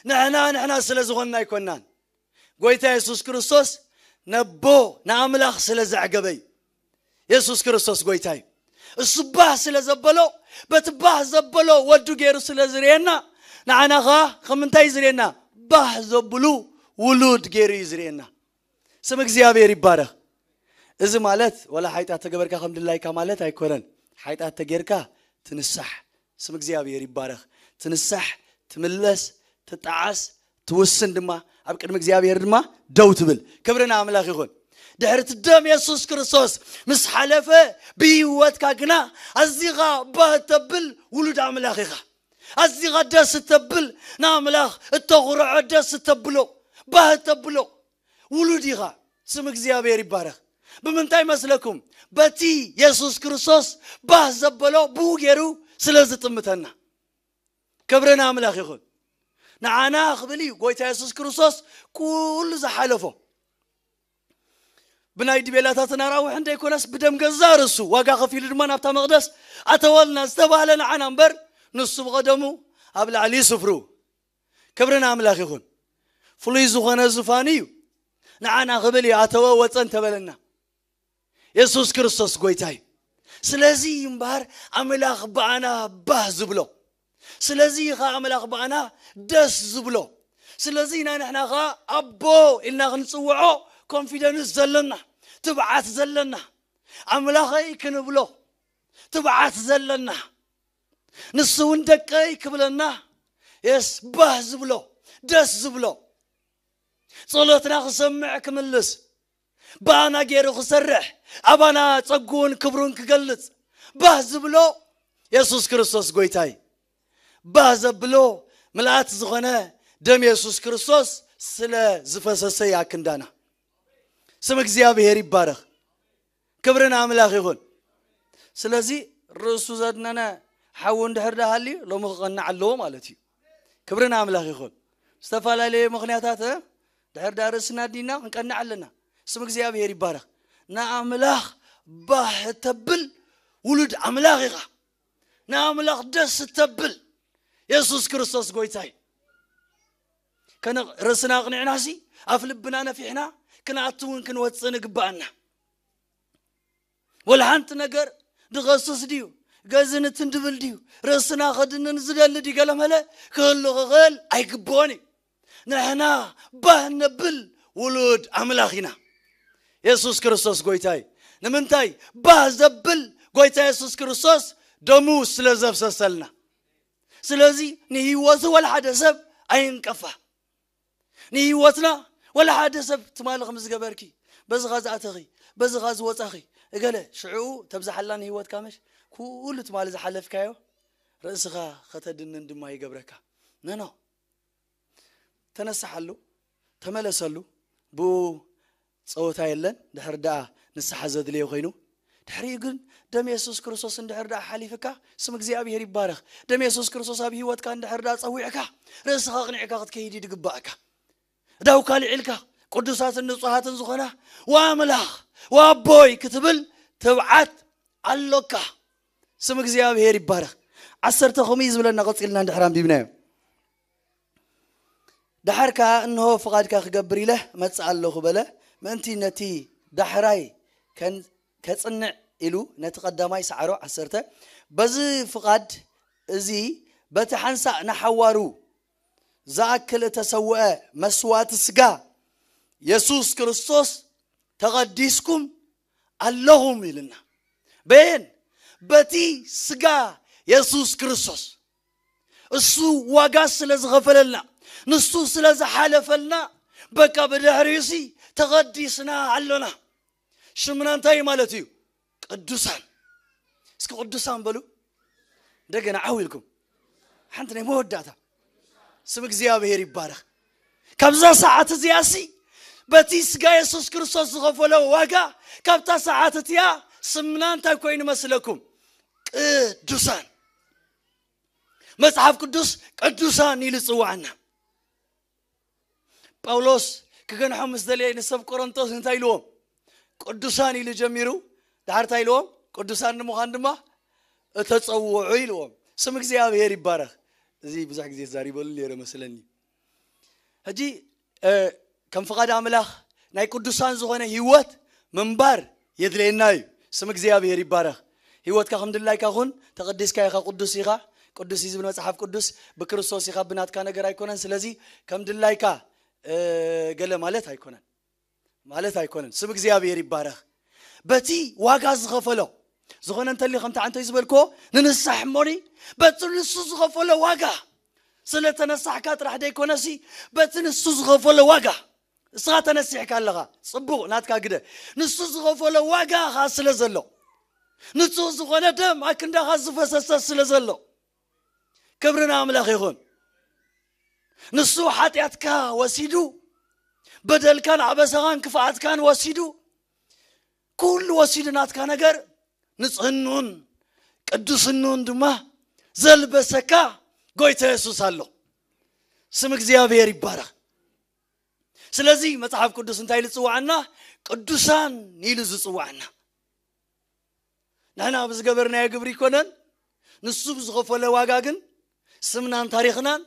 ንሕና ንሕና ስለ ዝኾንና ኣይኮንናን። ጎይታ የሱስ ክርስቶስ ነቦ ንኣምላኽ ስለ ዘዕገበ እዩ። የሱስ ክርስቶስ ጎይታ እዩ። እሱ ባህ ስለ ዘበሎ፣ በቲ ባህ ዘበሎ ወዱ ገይሩ ስለ ዝርእየና፣ ንዓና ኸዓ ከም እንታይ እዩ ዝርእየና? ባህ ዘብሉ ውሉድ ገይሩ እዩ ዝርእየና። ስም እግዚኣብሔር ይባረኽ። እዚ ማለት ወላ ሓጢኣት ተገበርካ ከም ድላይካ ማለት ኣይኮነን። ሓጢኣት ተጌርካ ትንሳሕ፣ ስም እግዚኣብሔር ይባረኽ። ትንሳሕ፣ ትምለስ፣ ትጠዓስ፣ ትውስን ድማ፣ ኣብ ቅድሚ እግዚኣብሔር ድማ ደው ትብል። ክብሪ ንኣምላኽ ይኹን። ድሕሪ እቲ ደም የሱስ ክርስቶስ ምስ ሓለፈ፣ ብህይወትካ ግና ኣዚኻ ባህ እተብል ውሉድ ኣምላኽ ኢኻ። ኣዚኻ ደስ እተብል፣ ንኣምላኽ እተኹርዖ፣ ደስ እተብሎ፣ ባህ እተብሎ ውሉድ ኢኻ። ስም እግዚኣብሔር ይባረኽ። ብምንታይ መስለኩም? በቲ የሱስ ክርስቶስ ባህ ዘበሎ ብኡ ገይሩ ስለ ዝጥምተና። ክብሪ ንኣምላኽ ይኹን። ንዓና ክብል እዩ ጎይታ የሱስ ክርስቶስ ኩሉ ዝሓለፎ። ብናይ ድቤላታትን ኣራዊሕን ዘይኮነስ ብደም ገዛእ ርእሱ ዋጋ ከፊሉ ድማ ናብታ መቕደስ ኣተወልና ዝተባህለ ንዓና እምበር፣ ንሱ ብቐደሙ ኣብ ላዕሊ ስፍሩ። ክብሪ ንኣምላኽ ይኹን። ፍሉይ ዝኾነ ዝፋን እዩ። ንዓና ክብል እዩ ኣተወ ወፀ እንተበለና። የሱስ ክርስቶስ ጎይታ እዩ። ስለዚ እዩ እምበኣር ኣምላኽ ብኣና ባህ ዝብሎ። ስለዚ እዩ ኸዓ ኣምላኽ ብኣና ደስ ዝብሎ። ስለዚ ኢና ንሕና ኸዓ ኣቦ ኢልና ክንጽውዖ ኮንፊደንስ ዘለና፣ ትብዓት ዘለና፣ ኣምላኸይ ክንብሎ ትብዓት ዘለና፣ ንሱ እውን ደቀይ ክብለና፣ የስ ባህ ዝብሎ፣ ደስ ዝብሎ፣ ጸሎትና ክሰምዕ ክምልስ፣ ብኣና ገይሩ ክሰርሕ፣ ኣባና ጸግኡን ክብሩን ክገልጽ ባህ ዝብሎ የሱስ ክርስቶስ ጎይታይ። ባህ ዘብሎ ምልኣት ዝኾነ ደም የሱስ ክርስቶስ ስለ ዝፈሰሰ ይኣክንዳና። ስም እግዚኣብሔር ይባረኽ። ክብሪ ንኣምላኽ ይኹን። ስለዚ ርእሱ ዘድነነ ሓው እንድሕር ደኣ ሃልዩ ሎሚ ክቐንዕ ኣለዎ ማለት እዩ። ክብሪ ንኣምላኽ ይኹን። ዝተፈላለየ ምኽንያታት፣ እ፣ ድሕር ደኣ ርእስና ኣዲና ክንቀንዕ ኣለና። ስም እግዚኣብሔር ይባረኽ። ንኣምላኽ ባህ እተብል ውሉድ ኣምላኽ ኢኻ። ንኣምላኽ ደስ እተብል የሱስ ክርስቶስ ጎይታ እዩ። ከነ-፣ ርእስና ኣቕኒዕናሲ ኣፍ ልብና ነፊሕና ክንኣቱ እውን ክንወፅእ ንግባኣና። ወላ ሓንቲ ነገር ድኸስስ ድዩ? ገዝንትን ድብል ድዩ? ርእስና ኸድንን ዝደሊ ድዩ? ገለመለ ክህሉ ክኽእል ኣይግብኦን እዩ። ንሕና ባህ ነብል ውሉድ ኣምላኽ ኢና። የሱስ ክርስቶስ ጎይታ እዩ። ንምንታይ? ባህ ዘብል ጎይታ የሱስ ክርስቶስ ደሙ ስለ ዘፍሰሰልና። ስለዚ ንህይወቱ ወላ ሓደ ሰብ ኣይንቀፋ። ንህይወትና ወላ ሓደ ሰብ ትማሊ ከም ዝገበርኪ፣ በዝኻ ዝኣተኺ፣ በዝኻ ዝወጻኺ፣ እገለ ሽዕኡ ተብዝሓላ ንህይወትካ መሽ ኩሉ ትማሊ ዝሓለፍካዮ ርእስኻ ከተድንን ድማ ይገብረካ። ነኖ፣ ተነስሓሉ፣ ተመለሰሉ። ብኡ ጸወታ የለን። ድሕር ደኣ ንስሓ ዘድልዮ ኮይኑ፣ ድሕሪኡ ግን ደም የሱስ ክርስቶስ እንድሕር ደኣ ሓሊፍካ፣ ስም እግዚኣብሔር ይባረኽ። ደም የሱስ ክርስቶስ ኣብ ህይወትካ እንድሕር ደኣ ጸዊዕካ፣ ርእስኻ ኣቕኒዕካ ክትከይድ እዩ ድግባእካ። እዳውካ ልዒልካ፣ ቅዱሳትን ንጹሃትን ዝኾና፣ "ወኣምላኽ፣ ወኣቦይ" ክትብል ትብዓት ኣሎካ። ስም እግዚኣብሔር ይባረኽ። ዓሰርተ ከምኡ እዩ ዝብለና፣ ቀጺልና እንድሕር ኣንቢብናዮ። ደሓር ከኣ፣ "እንሆ፣ ፍቓድካ ክገብር ኢለ እመጽእ ኣለኹ" በለ። ምእንቲ ነቲ ዳሕራይ ከን-፣ ከጽንዕ ኢሉ ነቲ ቀዳማይ ሰዓሮ። ዓሰርተ፣ በዚ ፍቓድ እዚ በቲ ሓንሳእ ንሓዋሩ ዝኣክል እተሰውአ መስዋእቲ ስጋ የሱስ ክርስቶስ ተቐዲስኩም ኣለኹም ኢልና። በየን? በቲ ስጋ የሱስ ክርስቶስ። እሱ ዋጋ ስለ ዝኸፈለልና፣ ንሱ ስለ ዝሓለፈልና፣ በቃ ብድሕሪኡሲ ተቐዲስና ኣሎና። ሽምና እንታይ እዩ ማለት እዩ? ቅዱሳን። እስኪ ቅዱሳን በሉ። እንደገና ዓው ኢልኩም። ሓንቲ ናይ መወዳእታ። ስም እግዚኣብሔር ይባረኽ። ካብዛ ሰዓት እዚኣሲ በቲ ስጋ የሱስ ክርስቶስ ዝኸፈሎ ዋጋ፣ ካብታ ሰዓት እቲኣ ስምና እንታይ ኮይኑ መስለኩም? ቅዱሳን። መጽሓፍ ቅዱስ ቅዱሳን ኢሉ ይጽውዓና። ጳውሎስ ክገንሖም ምስ ደለየ ንሰብ ቆሮንቶስ እንታይ ኢልዎም? ቅዱሳን ኢሉ ጀሚሩ፣ ደሓር እንታይ ኢልዎም? ቅዱሳን ንምዃን ድማ እተጸውዑ ኢልዎም። ስም እግዚኣብሔር ይባረኽ። እዚ ብዙሕ ግዜ ተዛሪበሉ ነይረ መስለኒ። ሕጂ፣ እ፣ ከም ፍቓድ ኣምላኽ ናይ ቅዱሳን ዝኾነ ህይወት ምንባር የድልየና እዩ። ስም እግዚኣብሔር ይባረኽ። ህይወትካ ከም ድላይካ ኩን፣ ተቐዲስካ ኢኻ፣ ቅዱስ ኢኻ። ቅዱስ እዩ ዝብል መጽሓፍ ቅዱስ። ብክርስቶስ ኢኻ፣ ብናትካ ነገር ኣይኮነን። ስለዚ ከም ድላይካ፣ እ፣ ገለ ማለት ኣይኮነን፣ ማለት ኣይኮነን። ስም እግዚኣብሔር ይባረኽ። በቲ ዋጋ ዝኸፈሎ ዝኾነ እንተልዩ፣ ከምቲ ዓንቶይ ዝበልክዎ፣ ንንስሓ እሞኒ፣ በቲ ንሱ ዝኸፈሎ ዋጋ፣ ስለ ተነሳሕካ ጥራሕ ደይኮነሲ፣ በቲ ንሱ ዝኸፈሎ ዋጋ፣ እስኻ ተነሲሕካ ኣለኻ፣ ጽቡቕ፣ ናትካ ግደ። ንሱ ዝኸፈሎ ዋጋ ኸኣ ስለ ዘሎ፣ ንጹህ ዝኾነ ደም ኣብ ክንዳኻ ዝፈሰሰ ስለ ዘሎ፣ ክብሪ ንኣምላኽ ይኹን። ንሱ ሓጢኣትካ ወሲዱ፣ በደልካን ኣበሳኻን ክፍኣትካን ወሲዱ፣ ኩሉ ወሲዱ ናትካ ነገር፣ ንጽህንኡን ቅዱስንኡን ድማ ዘልበሰካ ጎይታ የሱስ ኣሎ። ስም እግዚኣብሔር ይባረኽ። ስለዚ መጽሓፍ ቅዱስ እንታይ ኢሉ ዝጽውዓና? ቅዱሳን ኢሉ ዝጽውዓና። ንሕና ብዝገበርናዮ ግብሪ ኣይኮነን፣ ንሱ ብዝኸፈለ ዋጋ ግን ስምናን ታሪኽናን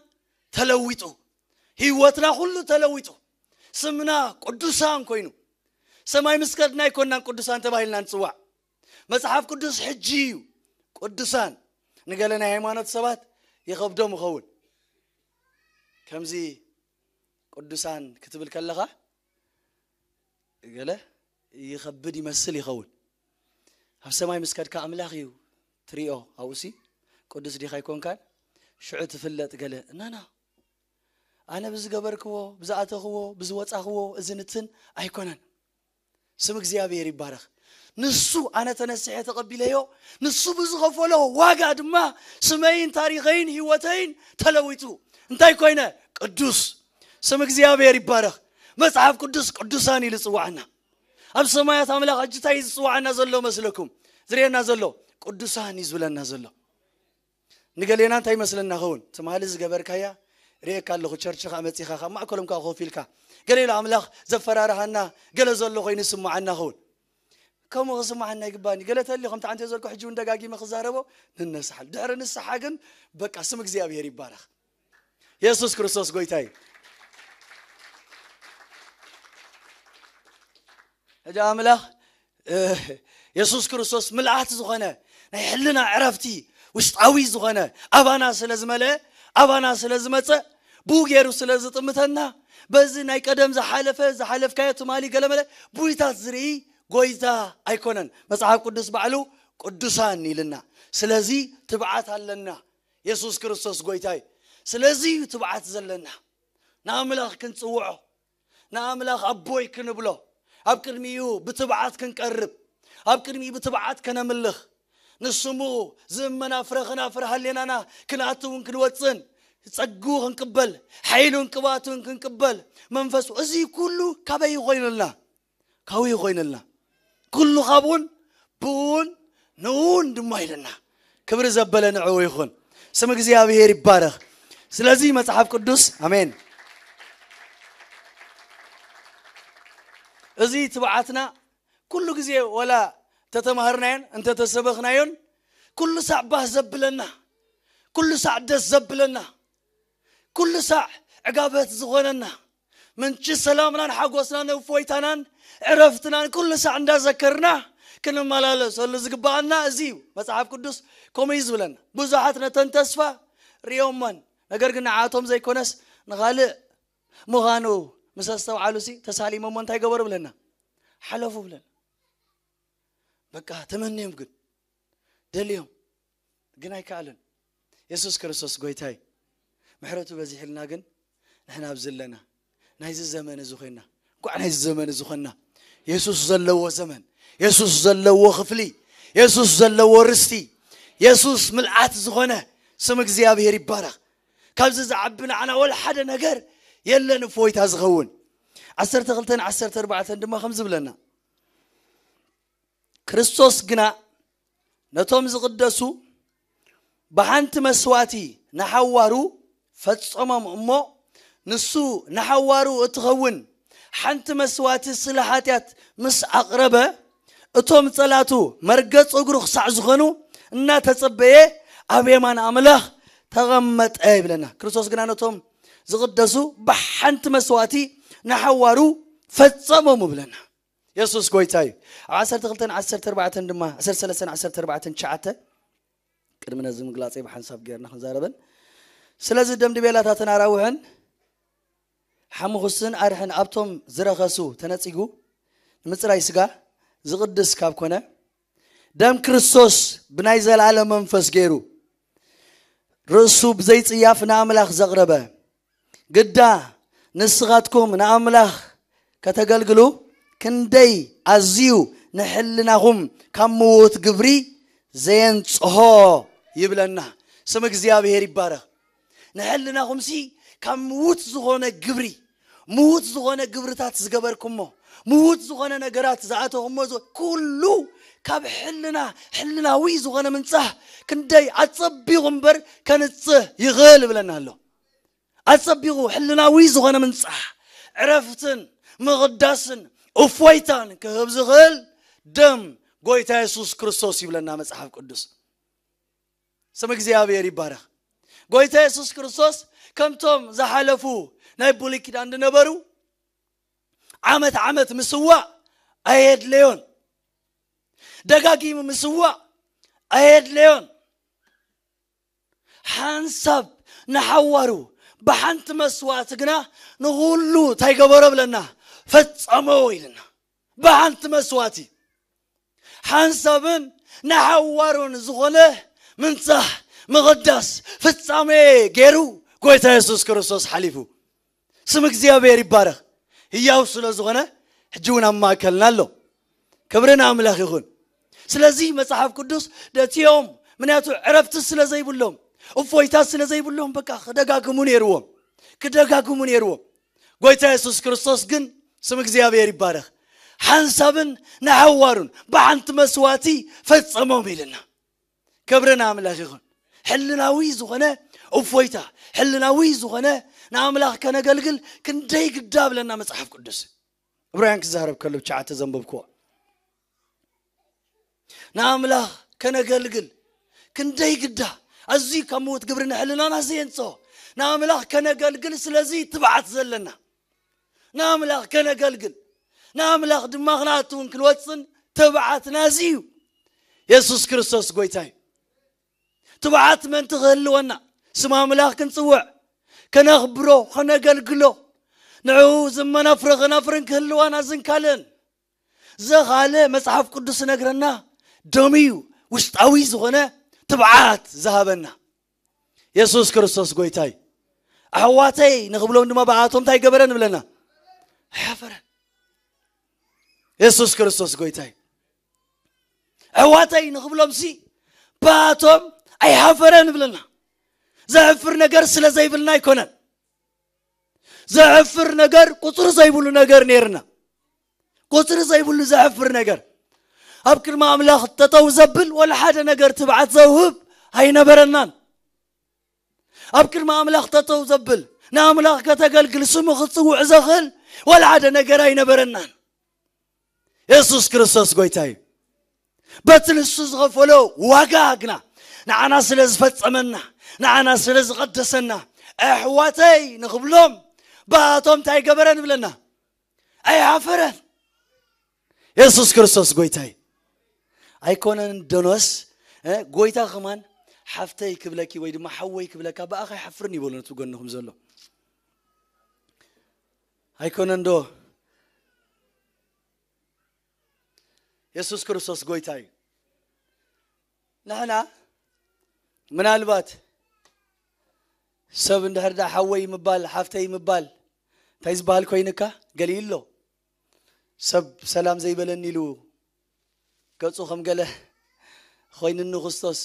ተለዊጡ፣ ህይወትና ኩሉ ተለዊጡ፣ ስምና ቅዱሳን ኮይኑ፣ ሰማይ ምስ ከድና ኣይኮንናን ቅዱሳን ተባሂልና ንጽዋዕ። መጽሓፍ ቅዱስ ሕጂ እዩ ቅዱሳን። ንገለ ናይ ሃይማኖት ሰባት ይኸብዶም ይኸውን። ከምዚ ቅዱሳን ክትብል ከለኻ፣ ገለ ይኸብድ ይመስል ይኸውን። ኣብ ሰማይ ምስ ከድካ ኣምላኽ እዩ ትሪኦ። ኣብኡሲ ቅዱስ ዲኻ ኣይኮንካን? ሽዑ ትፍለጥ። ገለ እናና፣ ኣነ ብዝገበርክዎ፣ ብዝኣተኽዎ፣ ብዝወጻኽዎ፣ እዚ ንትን ኣይኮነን። ስም እግዚኣብሔር ይባረኽ። ንሱ ኣነ ተነሲሐ ተቐቢለዮ፣ ንሱ ብዝኸፈሎ ዋጋ ድማ ስመይን ታሪኸይን ህይወተይን ተለዊጡ። እንታይ ኮይነ? ቅዱስ። ስም እግዚኣብሔር ይባረኽ። መጽሓፍ ቅዱስ ቅዱሳን ኢሉ ዝጽውዓና። ኣብ ሰማያት ኣምላኽ ሕጂ እንታይ እዩ ዝጽውዓና ዘሎ መስለኩም? ዝርእየና ዘሎ ቅዱሳን እዩ ዝብለና ዘሎ። ንገሌና እንታይ ይመስለና ኸውን? ትማሊ ዝገበርካያ ርእየካ ኣለኹ፣ ቸርች ኸዓ መጺኻ፣ ካብ ማእከሎም ከዓ ኮፍ ኢልካ። ገሌ ኢሉ ኣምላኽ ዘፈራርሃና፣ ገለ ዘሎ ኮይኑ ይስምዓና ኸውን። ከምኡ ክስምዓና ይግባኒ። ገለ ተልዩ ከምቲ ዓንተ ዘልኩ ሕጂ እውን ደጋጊመ ክዛረቦ፣ ንነስሓል። ድሕሪ ንስሓ ግን በቃ ስም እግዚኣብሔር ይባረኽ። የሱስ ክርስቶስ ጎይታ እዩ። ሕጂ ኣምላኽ፣ እ፣ የሱስ ክርስቶስ ምልኣት ዝኾነ ናይ ሕልና ዕረፍቲ ውሽጣዊ ዝኾነ ኣባና ስለ ዝመልአ፣ ኣባና ስለ ዝመጸ፣ ብኡ ገይሩ ስለ ዝጥምተና፣ በዚ ናይ ቀደም ዝሓለፈ፣ ዝሓለፍካዮ ትማሊ ገለመለ ቡይታት ዝርኢ ጎይታ ኣይኮነን። መጽሓፍ ቅዱስ ባዕሉ ቅዱሳን ኢልና። ስለዚ ትብዓት ኣለና። የሱስ ክርስቶስ ጎይታ እዩ። ስለዚ እዩ ትብዓት ዘለና። ንኣምላኽ ክንጽውዖ፣ ንኣምላኽ ኣቦይ ክንብሎ፣ ኣብ ቅድሚኡ ብትብዓት ክንቀርብ፣ ኣብ ቅድሚኡ ብትብዓት ከነምልኽ። ንስሙ ዝእመና ፍረ ክናፍር ሃሌናና ክንኣትውን ክንወጽን፣ ጸግኡ ክንቅበል፣ ሓይሉን ቅብኣቱን ክንቅበል፣ መንፈሱ፣ እዚ ኩሉ ካበይ ኮይኑልና? ካብኡ ኮይኑልና። ኩሉ ካብኡን ብኡን ንኡን ድማ ኢልና። ክብሪ ዘበለ ንዕኡ ይኹን። ስም እግዚኣብሔር ይባረኽ። ስለዚ መጽሓፍ ቅዱስ፣ ኣሜን። እዚ ትብዓትና ኩሉ ግዜ ወላ እንተተማህርናዮን እንተተሰበኽናዮን፣ ኩሉ ሳዕ ባህ ዘብለና፣ ኩሉ ሳዕ ደስ ዘብለና፣ ኩሉ ሳዕ ዕጋበት ዝኾነና፣ ምንጪ ሰላምናን ሓጎስናን እፎይታናን ዕረፍትናን ኩሉ ሳዕ እንዳዘከርና ክንመላለሰሉ ዝግባኣና እዚ እዩ። መጽሓፍ ቅዱስ ከምኡ እዩ ዝብለና። ብዙሓት ነተን ተስፋ ርእዮመን፣ ነገር ግን ንዓቶም ዘይኮነስ ንኻልእ ምዃኑ ምስ ኣስተውዓሉሲ ተሳሊሞሞ እንታይ ገበሩ ብለና? ሓለፉ ብለና። በቃ ተመንዮም ግን ደልዮም ግን ኣይከኣልን። የሱስ ክርስቶስ ጎይታ እዩ። ምሕረቱ በዚሕልና ግን ንሕና ኣብዚ ኣለና። ናይዚ ዘመን እዚ ኮይና፣ እንኳዕ ናይዚ ዘመን እዚ ኮና። የሱስ ዘለዎ ዘመን፣ የሱስ ዘለዎ ክፍሊ፣ የሱስ ዘለዎ ርስቲ፣ የሱስ ምልኣት ዝኾነ ስም እግዚኣብሔር ይባረኽ። ካብዚ ዝዓቢ ንዓና ወላ ሓደ ነገር የለን እፎይታ ዝኸውን። ዓሰርተ ክልተን ዓሰርተ ኣርባዕተን ድማ ከም ዝብለና፣ ክርስቶስ ግና ነቶም ዝቕደሱ ብሓንቲ መስዋእቲ ንሓዋሩ ፈጸሞም እሞ፣ ንሱ ንሓዋሩ እትኸውን ሓንቲ መስዋእቲ ስለ ሓጢኣት ምስ ኣቕረበ፣ እቶም ጸላቱ መርገጽ እግሩ ክሳዕ ዝኾኑ እናተጸበየ ኣብ የማን ኣምላኽ ተቐመጠ ይብለና። ክርስቶስ ግና ነቶም ዝቕደሱ ብሓንቲ መስዋእቲ ንሓዋሩ ፈጸሞም ይብለና። የሱስ ጎይታ እዩ። ኣብ ዓሰርተ ክልተን ዓሰርተ ኣርባዕተን ድማ፣ ዓሰርተ ሰለስተን ዓሰርተ ኣርባዕተን ትሽዓተ፣ ቅድሚ ነዚ ምግላጸይ ብሓንሳብ ጌርና ክንዛረበን። ስለዚ ደም ድቤላታትን ኣራውሕን ሓሙኽስን ኣርሕን ኣብቶም ዝረኸሱ ተነጺጉ፣ ንምጽራይ ስጋ ዝቕድስ ካብ ኮነ፣ ደም ክርስቶስ ብናይ ዘለኣለም መንፈስ ገይሩ ርእሱ ብዘይጽያፍ ንኣምላኽ ዘቕረበ፣ ግዳ ንስኻትኩም ንኣምላኽ ከተገልግሉ ክንደይ ኣዝዩ ንሕልናኹም ካብ ምዉት ግብሪ ዘየንጽሆ ይብለና። ስም እግዚኣብሔር ይባረኽ። ንሕልናኹምሲ ካብ ምዉት ዝኾነ ግብሪ፣ ምዉት ዝኾነ ግብርታት ዝገበርኩሞ፣ ምዉት ዝኾነ ነገራት ዝኣተኹሞ፣ ዝ-፣ ኩሉ ካብ ሕልና፣ ሕልናዊ ዝኾነ ምንጻህ ክንደይ ኣጸቢቑ እምበር ከንጽህ ይኽእል ይብለና ኣሎ። ኣጸቢቑ ሕልናዊ ዝኾነ ምንጻህ፣ ዕረፍትን ምቕዳስን እፎይታን ክህብ ዝኽእል ደም ጎይታ የሱስ ክርስቶስ ይብለና መጽሓፍ ቅዱስ። ስም እግዚኣብሔር ይባረኽ። ጎይታ የሱስ ክርስቶስ ከምቶም ዝሓለፉ ናይ ብሉይ ኪዳን ዝነበሩ ዓመት ዓመት ምስዋእ ኣየድለዮን። ደጋጊሙ ምስዋእ ኣየድለዮን። ሓንሳብ ንሓዋሩ ብሓንቲ መስዋእቲ ግና ንኹሉ እንታይ ገበሮ ብለና? ፈጸሞ ኢልና። ብሓንቲ መስዋእቲ ሓንሳብን ንሓዋሩን ዝኾነ ምንጻህ፣ ምቕዳስ፣ ፍጻሜ ገይሩ ጎይታ የሱስ ክርስቶስ ሓሊፉ። ስም እግዚኣብሔር ይባረኽ። ህያው ስለ ዝኾነ ሕጂ እውን ኣብ ማእከልና ኣሎ። ክብሪ ንኣምላኽ ይኹን። ስለዚ መጽሓፍ ቅዱስ ነቲኦም፣ ምክንያቱ ዕረፍቲ ስለ ዘይብሎም፣ እፎይታ ስለ ዘይብሎም፣ በቃ ክደጋግሙ ነይርዎም፣ ክደጋግሙ ነይርዎም። ጎይታ የሱስ ክርስቶስ ግን፣ ስም እግዚኣብሔር ይባረኽ፣ ሓንሳብን ንሓዋሩን ብሓንቲ መስዋእቲ ፈጸሞም ኢልና። ክብሪ ንኣምላኽ ይኹን። ሕልናዊ ዝኾነ እፎይታ፣ ሕልናዊ ዝኾነ ንኣምላኽ ከነገልግል ክንደይ ግዳ ብለና መጽሓፍ ቅዱስ። ዕብራውያን ክዛረብ ከሎ ትሽዓተ ዘንበብክዎ። ንኣምላኽ ከነገልግል ክንደይ ግዳ፣ ኣዝዩ ካብ ምዉት ግብሪ ንሕልናና ዘየንጽሆ። ንኣምላኽ ከነገልግል ስለዚ ትብዓት ዘለና። ንኣምላኽ ከነገልግል፣ ንኣምላኽ ድማ ክንኣትውን ክንወጽን ትብዓትና እዚ እዩ። የሱስ ክርስቶስ ጎይታ እዩ። ትብዓት ምእንቲ ክህልወና፣ ስም ኣምላኽ ክንጽውዕ፣ ከነኽብሮ፣ ከነገልግሎ፣ ንዕኡ ዝመናፍረ ከናፍርን ክህልወና ዝንካልን ዘኻለ መጽሓፍ ቅዱስ ነግረና፣ ደም እዩ ውሽጣዊ ዝኾነ ትብዓት ዝሃበና። የሱስ ክርስቶስ ጎይታይ። ኣሕዋተይ ንኽብሎም ድማ ብኣቶም እንታይ ገበረ ንብለና? ሓፈረ። የሱስ ክርስቶስ ጎይታይ። ኣሕዋተይ ንኽብሎም ሲ ብኣቶም ኣይሓፈረ ንብለና። ዘሕፍር ነገር ስለ ዘይብልና ኣይኮነን። ዘሕፍር ነገር ቁጽሪ ዘይብሉ ነገር ነይርና። ቁጽሪ ዘይብሉ ዘሕፍር ነገር። ኣብ ቅድሚ ኣምላኽ ጠጠው ዘብል ወላ ሓደ ነገር ትብዓት ዘውህብ ኣይነበረናን። ኣብ ቅድሚ ኣምላኽ ጠጠው ዘብል ንኣምላኽ ከተገልግል ስሙ ክትጽውዕ ዘኽእል ወላ ሓደ ነገር ኣይነበረናን። የሱስ ክርስቶስ ጎይታ እዩ። በቲ ንሱ ዝኸፈሎ ዋጋ ግና ንዓና ስለ ዝፈጸመና፣ ንዓና ስለ ዝቐደሰና፣ ኣሕዋተይ ንኽብሎም ብኣቶም እንታይ ገበረ ንብለና? ኣይሓፈረን። የሱስ ክርስቶስ ጎይታ እዩ። ኣይኮነን ደኖስ፣ እ፣ ጎይታ ከማን ሓፍተይ ክብለኪ ወይ ድማ ሓወይ ክብለካ ብኣኻ ኣይሓፍርን ይበሎ ነቲ ጎንኹም ዘሎ። ኣይኮነን ዶ? የሱስ ክርስቶስ ጎይታ እዩ። ንሕና ምናልባት ሰብ እንድሕር ደኣ ሓወይ ምባል፣ ሓፍተይ ምባል እንታይ ዝበሃል ኮይንካ? ገሊኡ ኣሎ። ሰብ ሰላም ዘይበለኒ ኢሉ ገጹ ከም ገለ ኮይንኒ ክርስቶስ፣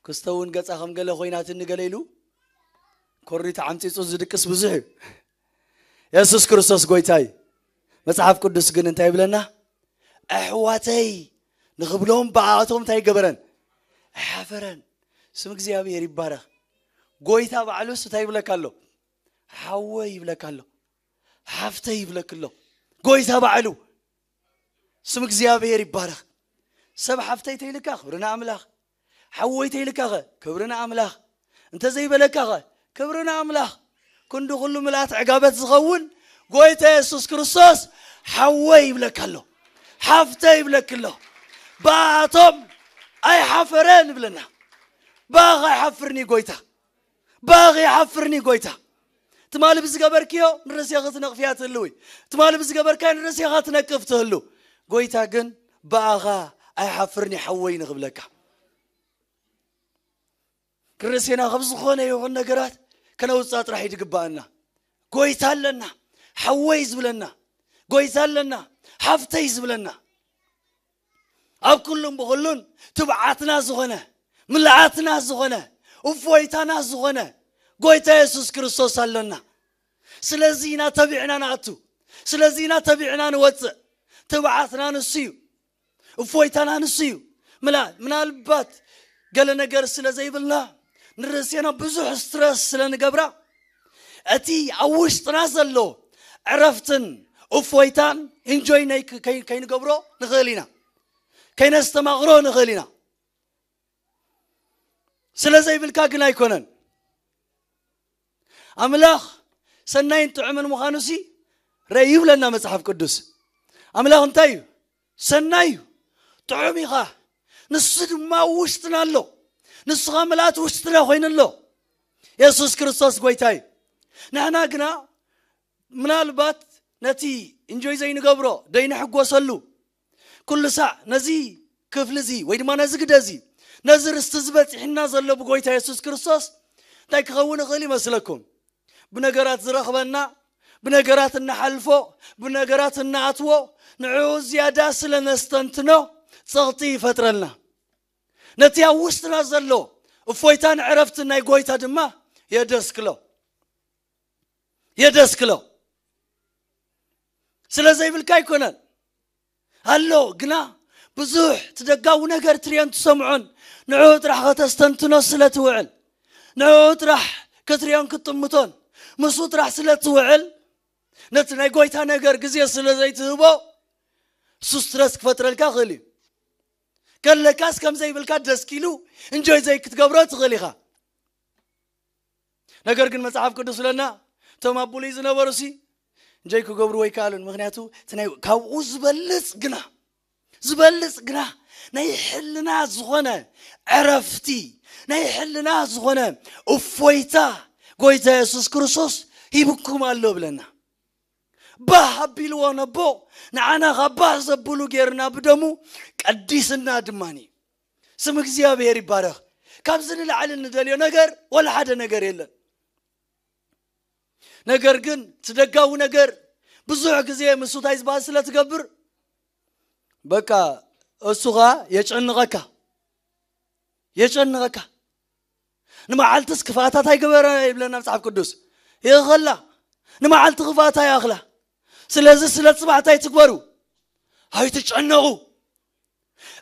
ክስቶ እውን ገጻ ከም ገለ ኮይናትኒ ገለ ኢሉ ኮሪት ዓምጺጹ ዝድቅስ ብዙሕ እዩ። የሱስ ክርስቶስ ጎይታ እዩ። መጽሓፍ ቅዱስ ግን እንታይ ይብለና? ኣሕዋተይ ንኽብሎም ብኣቶም እንታይ ገበረን? ኣይሓፈረን። ስም እግዚኣብሔር ይባረኽ። ጎይታ ባዕሉስ እንታይ ይብለካ ኣሎ? ሓወይ ይብለካ ኣሎ። ሓፍተይ ይብለክ ኣሎ። ጎይታ ባዕሉ። ስም እግዚኣብሔር ይባረኽ። ሰብ ሓፍተይ ተይልካ ክብሪ ንኣምላኽ። ሓወይ ተይልካ ኸ ክብሪ ንኣምላኽ። እንተ ዘይበለካ ኸ ክብሪ ንኣምላኽ። ክንዲ ኩሉ ምልኣት ዕጋበት ዝኸውን ጎይታ የሱስ ክርስቶስ ሓወይ ይብለካ ኣሎ። ሓፍተይ ይብለኪ ኣሎ። ብኣቶም ኣይሓፈረን ይብለና። ብኣኻ ኣይሓፍርኒ ጎይታ፣ ብኣኻ ኣይሓፍርኒ ጎይታ። ትማሊ ብዝገበርክዮ ንርእስኻ ትነቅፍያ ትህልዊ፣ ትማሊ ብዝገበርካዮ ንርእስኻ ትነቅፍ ትህሉ። ጎይታ ግን ብኣኻ ኣይሓፍርኒ ሓወይ ንኽብለካ። ክርስትና ካብ ዝኾነ ይኹን ነገራት ከነውፅኣ ጥራሕ እዩ ዝግባኣና። ጎይታ ኣለና፣ ሓወይ ዝብለና፣ ጎይታ ኣለና፣ ሓፍተይ ዝብለና። ኣብ ኩሉን ብኹሉን ትብዓትና ዝኾነ፣ ምልኣትና ዝኾነ፣ እፎይታና ዝኾነ ጎይታ የሱስ ክርስቶስ ኣለና። ስለዚ ኢና ተቢዕና ንኣቱ፣ ስለዚ ኢና ተቢዕና ንወፅእ። ትብዓትና ንሱ እዩ፣ እፎይታና ንሱ እዩ። ምላ ምናልባት ገለ ነገር ስለ ዘይብልና ንርእስና ብዙሕ ስትረስ ስለ ንገብራ፣ እቲ ኣብ ውሽጥና ዘሎ ዕረፍትን እፎይታን ኢንጆይ ናይ ከይ- ከይንገብሮ ንኽእል ኢና፣ ከይነስተማቕሮ ንኽእል ኢና። ስለ ዘይብልካ ግን ኣይኮነን። ኣምላኽ ሰናይን ጥዑምን ምዃኑ ሲ ረይ ይብለና መጽሓፍ ቅዱስ። ኣምላኽ እንታይ እዩ? ሰናይ እዩ፣ ጥዑም ኢኻ። ንሱ ድማ ኣብ ውሽጥና ኣሎ። ንሱ ኸዓ ምልኣት ውሽጥና ኮይኑ ኣሎ። የሱስ ክርስቶስ ጎይታ እዩ። ንሕና ግና ምናልባት ነቲ ኢንጆይ ዘይንገብሮ፣ ዘይንሕጎሰሉ፣ ኩሉ ሳዕ ነዚ ክፍሊ እዚ ወይ ድማ ነዚ ግደ እዚ፣ ነዚ ርስቲ እዚ በጺሕና ዘሎ ብጎይታ የሱስ ክርስቶስ እንታይ ክኸውን ይኽእል ይመስለኩም? ብነገራት ዝረኽበና፣ ብነገራት እንሓልፎ፣ ብነገራት እንኣትዎ፣ ንዕኡ ዝያዳ ስለ ነስተንትኖ ጸቕጢ ይፈጥረልና። ነቲ ኣብ ውሽጥና ዘሎ እፎይታን ዕረፍትን ናይ ጎይታ ድማ የደስክሎ፣ የደስክሎ። ስለ ዘይብልካ ኣይኮነን፣ ኣሎ ግና ብዙሕ ትደጋዊ ነገር ትሪኦን ትሰምዖን፣ ንዕኡ ጥራሕ ከተስተንትኖ ስለ ትውዕል፣ ንዕኡ ጥራሕ ክትሪኦን ክትጥምቶን፣ ምስኡ ጥራሕ ስለ ትውዕል፣ ነቲ ናይ ጎይታ ነገር ግዜ ስለ ዘይትህቦ፣ እሱ ስትረስ ክፈጥረልካ ይኽእል እዩ። ከለካስ ከም ዘይብልካ ደስኪሉ እንጆይ ዘይክትገብሮ ትኽእል ኢኻ። ነገር ግን መጽሓፍ ቅዱስ ብለና፣ እቶም ኣብ ብሉይ ዝነበሩ ሲ እንጆይ ክገብርዎ ኣይከኣሉን። ምኽንያቱ እቲ ናይ ካብኡ ዝበልጽ ግና፣ ዝበልጽ ግና ናይ ሕልና ዝኾነ ዕረፍቲ፣ ናይ ሕልና ዝኾነ እፎይታ ጎይታ የሱስ ክርስቶስ ሂብኩም ኣሎ ብለና። ባህ ኣቢልዎ ነቦ፣ ንዓና ኻብ ባህ ዘብሉ ጌርና ብደሙ ቀዲስና ድማኒ። ስም እግዚኣብሔር ይባረኽ። ካብዚ ንላዕሊ እንደልዮ ነገር ወላ ሓደ ነገር የለን። ነገር ግን እቲ ደጋዊ ነገር ብዙሕ ግዜ ምስ እንታይ ዝበሃል ስለ ትገብር፣ በቃ እሱ ኸዓ የጨንቐካ፣ የጨንቐካ። ንመዓልትስ ክፍኣታት ኣይገበረ ይብለና መጽሓፍ ቅዱስ። ይኸላ ንመዓልቲ ክፍኣታ ይኣኽላ። ስለዚ ስለ ጽባሕ እንታይ ትግበሩ? ኣይትጨነቑ።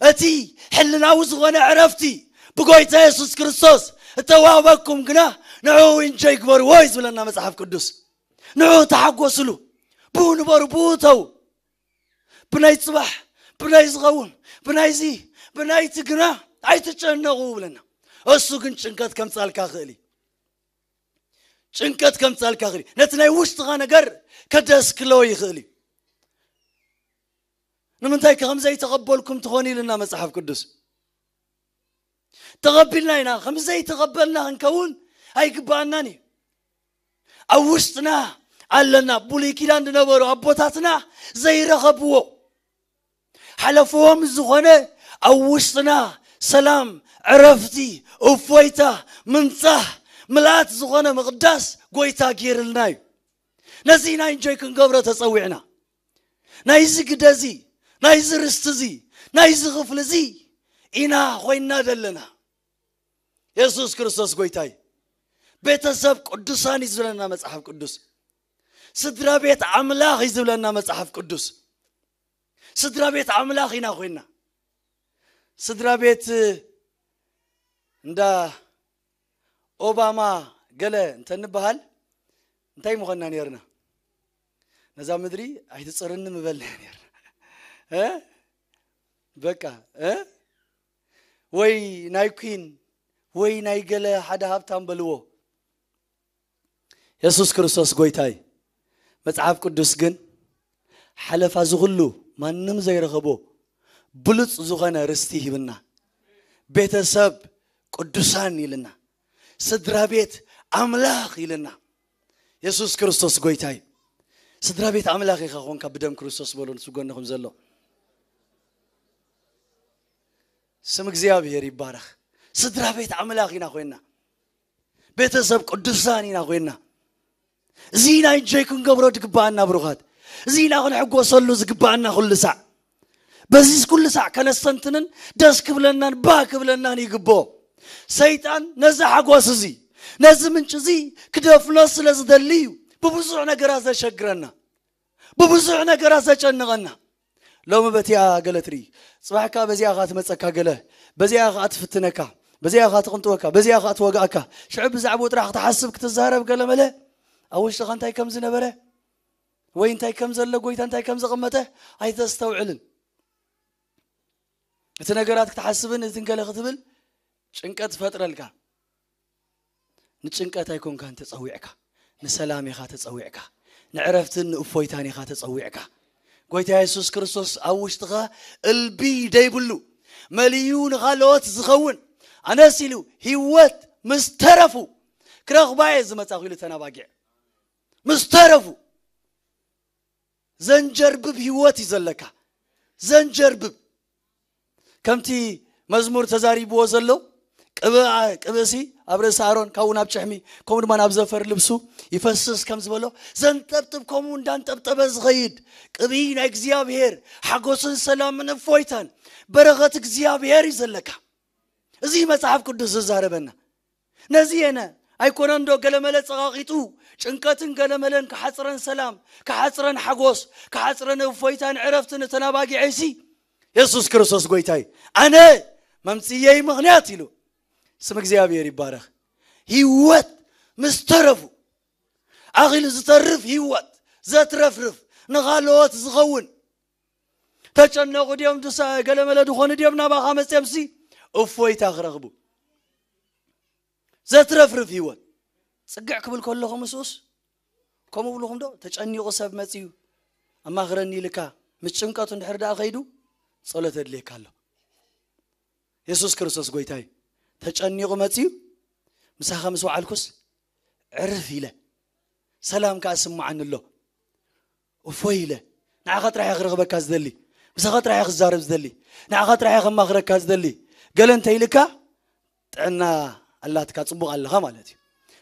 እቲ ሕልናዊ ዝኾነ ዕረፍቲ ብጎይታ የሱስ ክርስቶስ እተዋህበኩም ግና ንዕኡ ኢንጆይ ግበርዎ እዩ ዝብለና መጽሓፍ ቅዱስ። ንዕኡ ተሓጎስሉ፣ ብኡ ንበሩ፣ ብኡ እተዉ። ብናይ ጽባሕ፣ ብናይ ዝኸውን፣ ብናይዚ፣ ብናይቲ ግና ኣይትጨነቑ ብለና። እሱ ግን ጭንቀት ከምጻልካ ይኽእል እዩ። ጭንቀት ከምጻልካ ይኽእል እዩ። ነቲ ናይ ውሽጥኻ ነገር ከደስክሎ ይኽእል እዩ። ንምንታይ ከም ዘይተቐበልኩም ትኾኑ ኢልና መጽሓፍ ቅዱስ። ተቐቢልና ኢና፣ ከም ዘይተቐበልና ክንከውን ኣይግባኣናን እዩ። ኣብ ውሽጥና ኣለና። ብሉይ ኪዳን ዝነበሩ ኣቦታትና ዘይረኸብዎ ሓለፍዎም ዝኾነ ኣብ ውሽጥና ሰላም፣ ዕረፍቲ፣ እፎይታ፣ ምንጻህ፣ ምልኣት ዝኾነ ምቕዳስ ጎይታ ገይርልና እዩ። ነዚ ኢና ኢንጆይ ክንገብሮ ተጸዊዕና። ናይዚ ግደ እዚ፣ ናይዚ ርስቲ እዚ፣ ናይዚ ክፍሊ እዚ ኢና ኮይንና ዘለና። የሱስ ክርስቶስ ጎይታ እዩ። ቤተሰብ ቅዱሳን እዩ ዝብለና መጽሓፍ ቅዱስ። ስድራ ቤት ኣምላኽ እዩ ዝብለና መጽሓፍ ቅዱስ። ስድራ ቤት ኣምላኽ ኢና ኮይንና። ስድራ ቤት እንዳ ኦባማ ገለ እንተንበሃል እንታይ ምኾንና ነርና? ነዛ ምድሪ ኣይትጽርኒ ምበልና ነርና። እ? በቃ፣ እ? ወይ ናይ ኲን ወይ ናይ ገለ ሓደ ሃብታም በልዎ። የሱስ ክርስቶስ ጎይታ እዩ። መጽሓፍ ቅዱስ ግን ሓለፋ እዚ ኩሉ ማንም ዘይረኸቦ ብሉጽ ዝኾነ ርስቲ ሂብና። ቤተሰብ ቅዱሳን ኢልና፣ ስድራ ቤት ኣምላኽ ኢልና። የሱስ ክርስቶስ ጎይታ እዩ። ስድራ ቤት ኣምላኽ ኢኻ ኾንካ ብደም ክርስቶስ በሎ ንሱ ጎንኹም ዘሎ። ስም እግዚኣብሔር ይባረኽ። ስድራ ቤት ኣምላኽ ኢና ኮይና፣ ቤተሰብ ቅዱሳን ኢና ኮይና። እዚ ኢና እንጆይ ክንገብሮ ዝግባኣና ብሩኻት፣ እዚ ኢና ክንሕጎሰሉ ዝግባኣና ኩሉ ሳዕ። በዚ ኩሉ ሳዕ ከነስተንትንን ደስ ክብለናን ባህ ክብለናን ይግብኦ። ሰይጣን ነዚ ሓጎስ እዚ፣ ነዚ ምንጪ እዚ ክደፍኖ ስለ ዝደሊ እዩ ብብዙሕ ነገራት ዘሸግረና፣ ብብዙሕ ነገራት ዘጨንቐና። ሎሚ በቲኣ ገለ ትርኢ፣ ጽባሕ ከኣ በዚኣ ከኣ ትመጸካ ገለ፣ በዚኣ ከኣ ትፍትነካ፣ በዚኣ ከኣ ትቕንጥወካ፣ በዚኣ ከኣ ትወግኣካ። ሽዑ ብዛዕባኡ ጥራሕ ክትሓስብ ክትዛረብ ገለ መለ ኣብ ውሽጥኻ እንታይ ከም ዝነበረ ወይ እንታይ ከም ዘሎ፣ ጎይታ እንታይ ከም ዘቐመጠ ኣይተስተውዕልን። እቲ ነገራት ክትሓስብን እትን ገለ ክትብል ጭንቀት ትፈጥረልካ። ንጭንቀት ኣይኮንካን ተጸዊዕካ፣ ንሰላም ኢኻ ተጸዊዕካ፣ ንዕረፍትን ንእፎይታን ኢኻ ተጸዊዕካ። ጎይታ የሱስ ክርስቶስ ኣብ ውሽጥኻ እልቢ ደይብሉ፣ መሊኡ ንኻልኦት ዝኸውን፣ ኣነስ ኢሉ ህይወት ምስ ተረፉ ክረኽባ እየ ዝመጻኹ ኢሉ ተናባጊዕ። ምስ ተረፉ ዘንጀርብብ ህይወት እዩ ዘለካ። ዘንጀርብብ። ከምቲ መዝሙር ተዛሪብዎ ዘሎ፣ ቅብእ፣ ቅብእሲ ኣብ ርእሲ ኣሮን፣ ካብኡ ናብ ጭሕሚ፣ ከምኡ ድማ ናብ ዘፈር ልብሱ ይፈስስ ከም ዝበሎ፣ ዘንጠብጥብ፣ ከምኡ እንዳንጠብጠበ ዝኸይድ ቅብኢ ናይ እግዚኣብሔር ሓጎስን ሰላምን እፎይታን በረኸት እግዚኣብሔር እዩ ዘለካ። እዚ መጽሓፍ ቅዱስ ዝዛረበና። ነዚ የነ ኣይኮነን ዶ ገለመለ ጸቓቒጡ ጭንቀትን ገለመለን ክሓጽረን ሰላም፣ ክሓጽረን ሓጎስ፣ ክሓጽረን እፎይታን ዕረፍትን እተን ኣባጊዐይሲ? የሱስ ክርስቶስ ጎይታይ፣ ኣነ መምጽእየይ ምኽንያት ኢሉ። ስም እግዚኣብሔር ይባረኽ። ህይወት ምስ ተረፉ፣ ኣኺሉ ዝተርፍ ህይወት፣ ዘትረፍርፍ፣ ንኻልኦት ዝኸውን። ተጨነቑ ድዮም? ድሳ-፣ ገለመለ ድኾኑ ድዮም ናባኻ መጽዮምሲ እፎይታ ክረኽቡ? ዘትረፍርፍ ህይወት። ጽግዕ ክብል ከለኹ ምስኡስ ከምኡ ብልኹም ዶ? ተጨኒቑ ሰብ መጽዩ ኣማኽረኒ ኢልካ ምስ ጭንቀቱ እንድሕር ደኣ ከይዱ ጸሎት የድልየካ ኣሎ። የሱስ ክርስቶስ ጎይታይ ተጨኒቑ መጽዩ ምሳኻ ምስ ወዓልኩስ ዕርፍ ኢለ፣ ሰላም ከኣ ስምዓኒ ኣሎ። እፎይ ኢለ፣ ንዓኻ ጥራሕ እየ ክረኽበካ ዝደሊ፣ ምሳኻ ጥራሕ እየ ክዛረብ ዝደሊ፣ ንዓኻ ጥራሕ እየ ከማኽረካ ዝደሊ። ገለ እንተ ኢልካ ጥዕና ኣላትካ፣ ጽቡቕ ኣለኻ ማለት እዩ።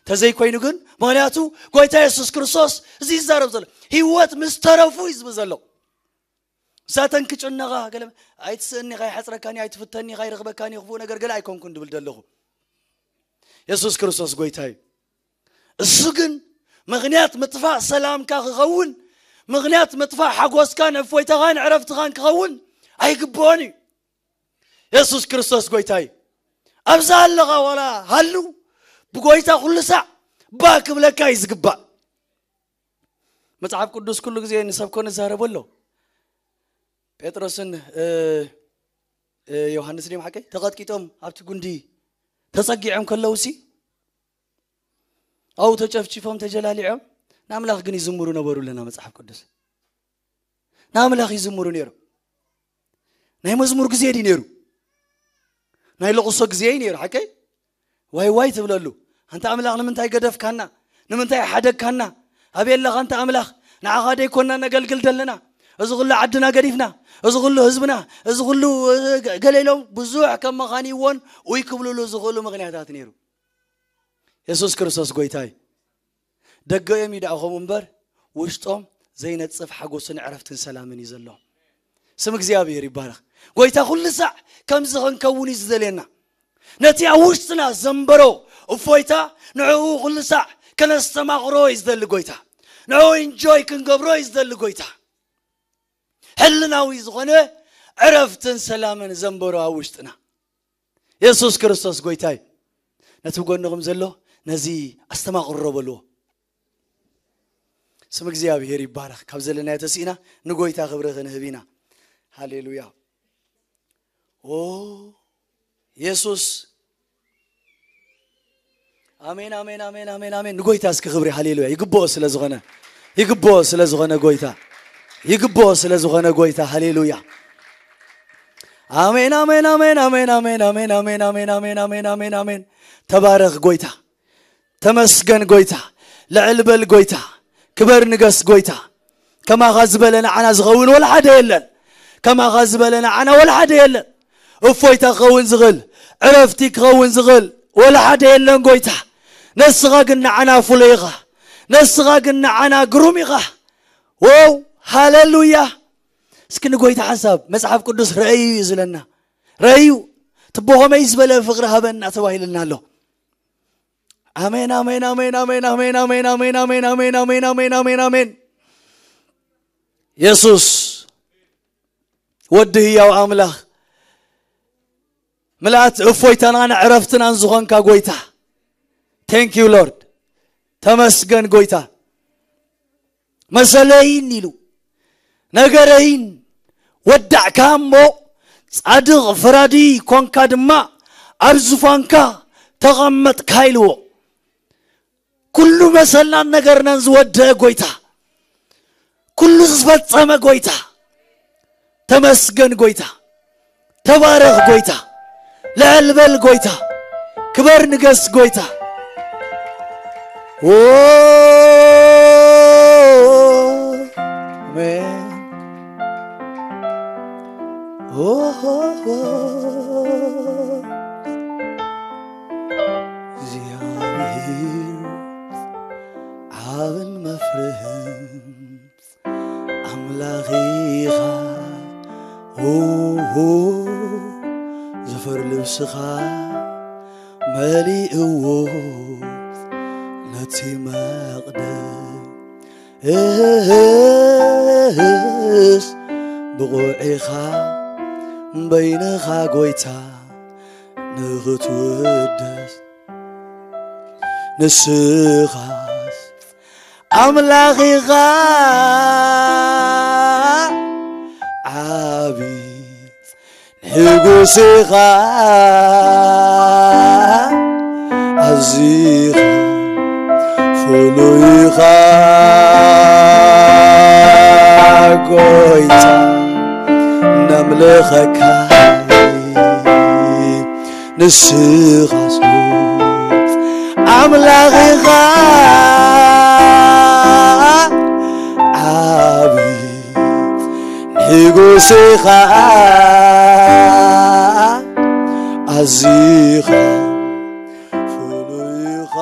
ተዘይኮይኑ ግን፣ ምኽንያቱ ጎይታ የሱስ ክርስቶስ እዚ ይዛረብ ዘሎ ህይወት ምስ ተረፉ እዩ ዝብል ዘሎ። እሳተን ክጭነቓ ገለ፣ ኣይትስእኒ፣ ካይሓጽረካኒ፣ ኣይትፍተኒ፣ ካይረኽበካኒ፣ ክፉእ ነገር ገለ ኣይኮንኩን ድብል ደለኹ። የሱስ ክርስቶስ ጎይታ እዩ። እሱ ግን ምኽንያት ምጥፋእ ሰላምካ ክኸውን፣ ምኽንያት ምጥፋእ ሓጎስካን እፎይታኻን ዕረፍትኻን ክኸውን ኣይግብኦን እዩ። የሱስ ክርስቶስ ጎይታ እዩ። ኣብዛ ኣለኻ ዋላ ሃሉ፣ ብጎይታ ኩሉ ሳዕ ባ ክብለካ እዩ ዝግባእ። መጽሓፍ ቅዱስ ኩሉ ግዜ ንሰብ ኮ ንዛረቦ ኣሎ። ጴጥሮስን፣ እ፣ እ፣ ዮሃንስ ድዮም ሓቀይ? ተቐጥቂጦም ኣብቲ ጉንዲ ተጸጊዖም ከለውሲ፣ ኣብኡ ተጨፍጭፎም ተጀላሊዖም፣ ንኣምላኽ ግን ይዝምሩ ነበሩ ኣለና መጽሓፍ ቅዱስ። ንኣምላኽ ይዝምሩ ነይሮም። ናይ መዝሙር ግዜ ድዩ ነይሩ? ናይ ለቕሶ ግዜ እዩ ነይሩ፣ ሓቀይ? ዋይ ዋይ ትብለሉ። ኣንታ ኣምላኽ ንምንታይ ገደፍካና? ንምንታይ ሓደግካና? ኣበይ ኣለኻ ኣንታ ኣምላኽ? ንዓኻ ደይኮና ነገልግል ዘለና? እዚ ኩሉ ዓድና ገዲፍና፣ እዚ ኩሉ ህዝብና፣ እዚ ኩሉ፣ እ፣ ገ-፣ ገለ ኢሎም ብዙሕ ከመኻንይዎን ኡይ ክብሉሉ ዝኽእሉ ምኽንያታት ነይሩ። የሱስ ክርስቶስ ጎይታ እዩ። ደገኦም እዩ ደኣ ከምኡ እምበር፣ ውሽጦም ዘይነጽፍ ሓጎስን ዕረፍትን ሰላምን እዩ ዘለዎም። ስም እግዚኣብሔር ይባረኽ። ጎይታ ኩሉ ሳዕ ከምዚ ክንከውን እዩ ዝደልየና። ነቲ ኣብ ውሽጥና ዘንበሮ እፎይታ ንዕኡ ኩሉ ሳዕ ከነስተማቕሮ እዩ ዝደሊ ጎይታ። ንዕኡ ኢንጆይ ክንገብሮ እዩ ዝደሊ ጎይታ። ሕልናዊ ዝኾነ ዕረፍትን ሰላምን ዘንበሮ ኣብ ውሽጥና። የሱስ ክርስቶስ ጎይታ እዩ። ነቲ ብጎንኹም ዘሎ ነዚ ኣስተማቕሮ በልዎ። ስም እግዚኣብሔር ይባረኽ። ካብ ዘለናዮ ተስኢና ንጎይታ ክብሪ ክንህብ ኢና። ሃሌሉያ። ኦ የሱስ። ኣሜን፣ ኣሜን፣ ኣሜን፣ ኣሜን፣ ኣሜን። ንጎይታ እስኪ ክብሪ ሃሌሉያ። ይግብኦ ስለ ዝኾነ፣ ይግብኦ ስለ ዝኾነ ጎይታ። ይግብኦ ስለ ዝኾነ ጎይታ። ሃሌሉያ። ኣሜን፣ ኣሜን፣ ኣሜን፣ ኣሜን፣ ኣሜን፣ ኣሜን፣ ኣሜን፣ ኣሜን፣ ኣሜን፣ ኣሜን፣ ኣሜን፣ ኣሜን፣ ኣሜን። ተባረኽ ጎይታ። ተመስገን ጎይታ። ልዕል በል ጎይታ። ክበር ንገስ ጎይታ። ከማኻ ዝበለ ንዓና ዝኸውን ወላ ሓደ የለን። ከማኻ ዝበለ ንዓና ወላ ሓደ የለን። እፎይታ ክኸውን ዝኽእል፣ ዕረፍቲ ክኸውን ዝኽእል ወላ ሓደ የለን ጎይታ። ነስኻ ግን ንዓና ፍሉይ ኢኻ። ነስኻ ግን ንዓና ግሩም ኢኻ። ዎው፣ ሃሌሉያ። እስኪ ንጎይታ ሓንሳብ መጽሓፍ ቅዱስ ረእዩ እዩ ዝለና። ረእዩ፣ ትቦ ከመይ ዝበለ ፍቕሪ ሃበና ተባሂልና ኣሎ። ኣሜን፣ ኣሜን፣ ኣሜን፣ ኣሜን፣ ኣሜን፣ ኣሜን፣ ኣሜን፣ ኣሜን፣ ኣሜን፣ ኣሜን፣ ኣሜን፣ ኣሜን፣ ኣሜን፣ ኣሜን። የሱስ ወዲ ህያው ኣምላኽ፣ ምልኣት እፎይታናን ዕረፍትናን ዝኾንካ ጎይታ። Thank you Lord። ተመስገን ጎይታ። መሰለይን ኢሉ ነገረይን ወዳዕካ እሞ፣ ጻድቕ ፍራዲ ኮንካ ድማ ኣብ ዙፋንካ ተቐመጥካ ኢልዎ። ኩሉ መሰልናን ነገርናን ዝወደአ ጎይታ፣ ኩሉ ዝፈጸመ ጎይታ፣ ተመስገን ጎይታ። ተባረኽ ጎይታ። ልዕል በል ጎይታ። ክበር ንገስ ጎይታ። ኦ፣ ኣሜን። ኦ፣ ኦ፣ ኦ። እግዚኣብሔር ዓብን መፍርህን ኣምላኽ ኢኻ። ሆ፣ ሆ፣ ዘፈር ልብስኻ መሊእዎ ነቲ መቕደስ። እህስ ብቑዕ ኢኻ በይንኻ ጎይታ ንኽትውደስ። ንስኻስ ኣምላኽ ኢኻ ዓቢ ንጉስ ኢኻ ኣዚኻ ፍሉይ ኢኻ ጎይታ ነምልኸካ። ንስኻስ ኣምላኽ ኢኻ ዓቢ ንጉስ ኢኻ ኣዚኻ ፍሉይ ኢኻ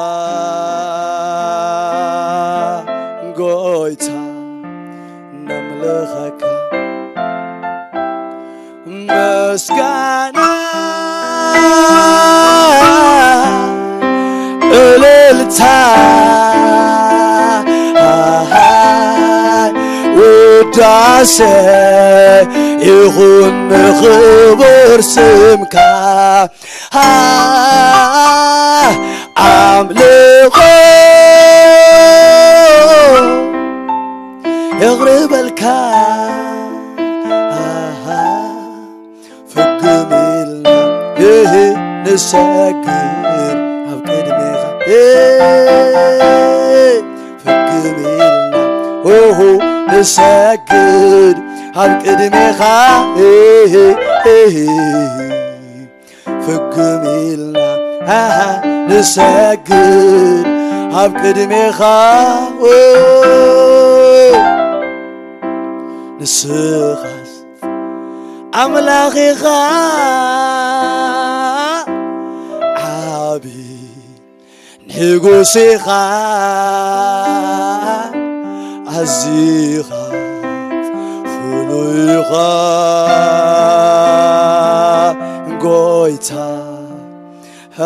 ጎይታ ነምልኸካ። ምስጋና እልልታ ውዳሴ ይኹን ንኽቡር ስምካ። ኣምልኾ የቕርበልካ። ፍግም ኢልና እህ ንሰግድ ኣብ ቅድሜኻ። ፍግም ኢልና ኦሆ ንሰግድ ኣብ ቅድሜኻ። ፍግም ኢልና ኣሃ ንሰግድ ኣብ ቅድሜኻ። ንስኻስ ኣምላኽ ኢኻ ዓቢ ንጉስ ኢኻ ኣዚኻ ፍሉይ ኢኻ ጎይታ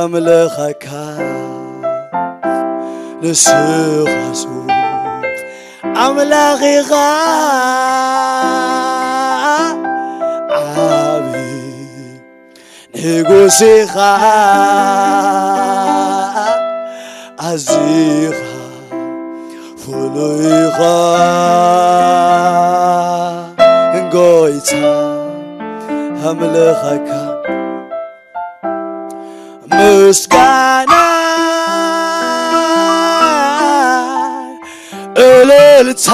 ኣምልኸካ። ንስኻስ ኣምላኽ ኢኻ ዓቢ ንጉስ ኢኻ ኣዚኻ ፍሉይ ኢኻ ጎይታ ኣምልኸካ። ምስጋና እልልታ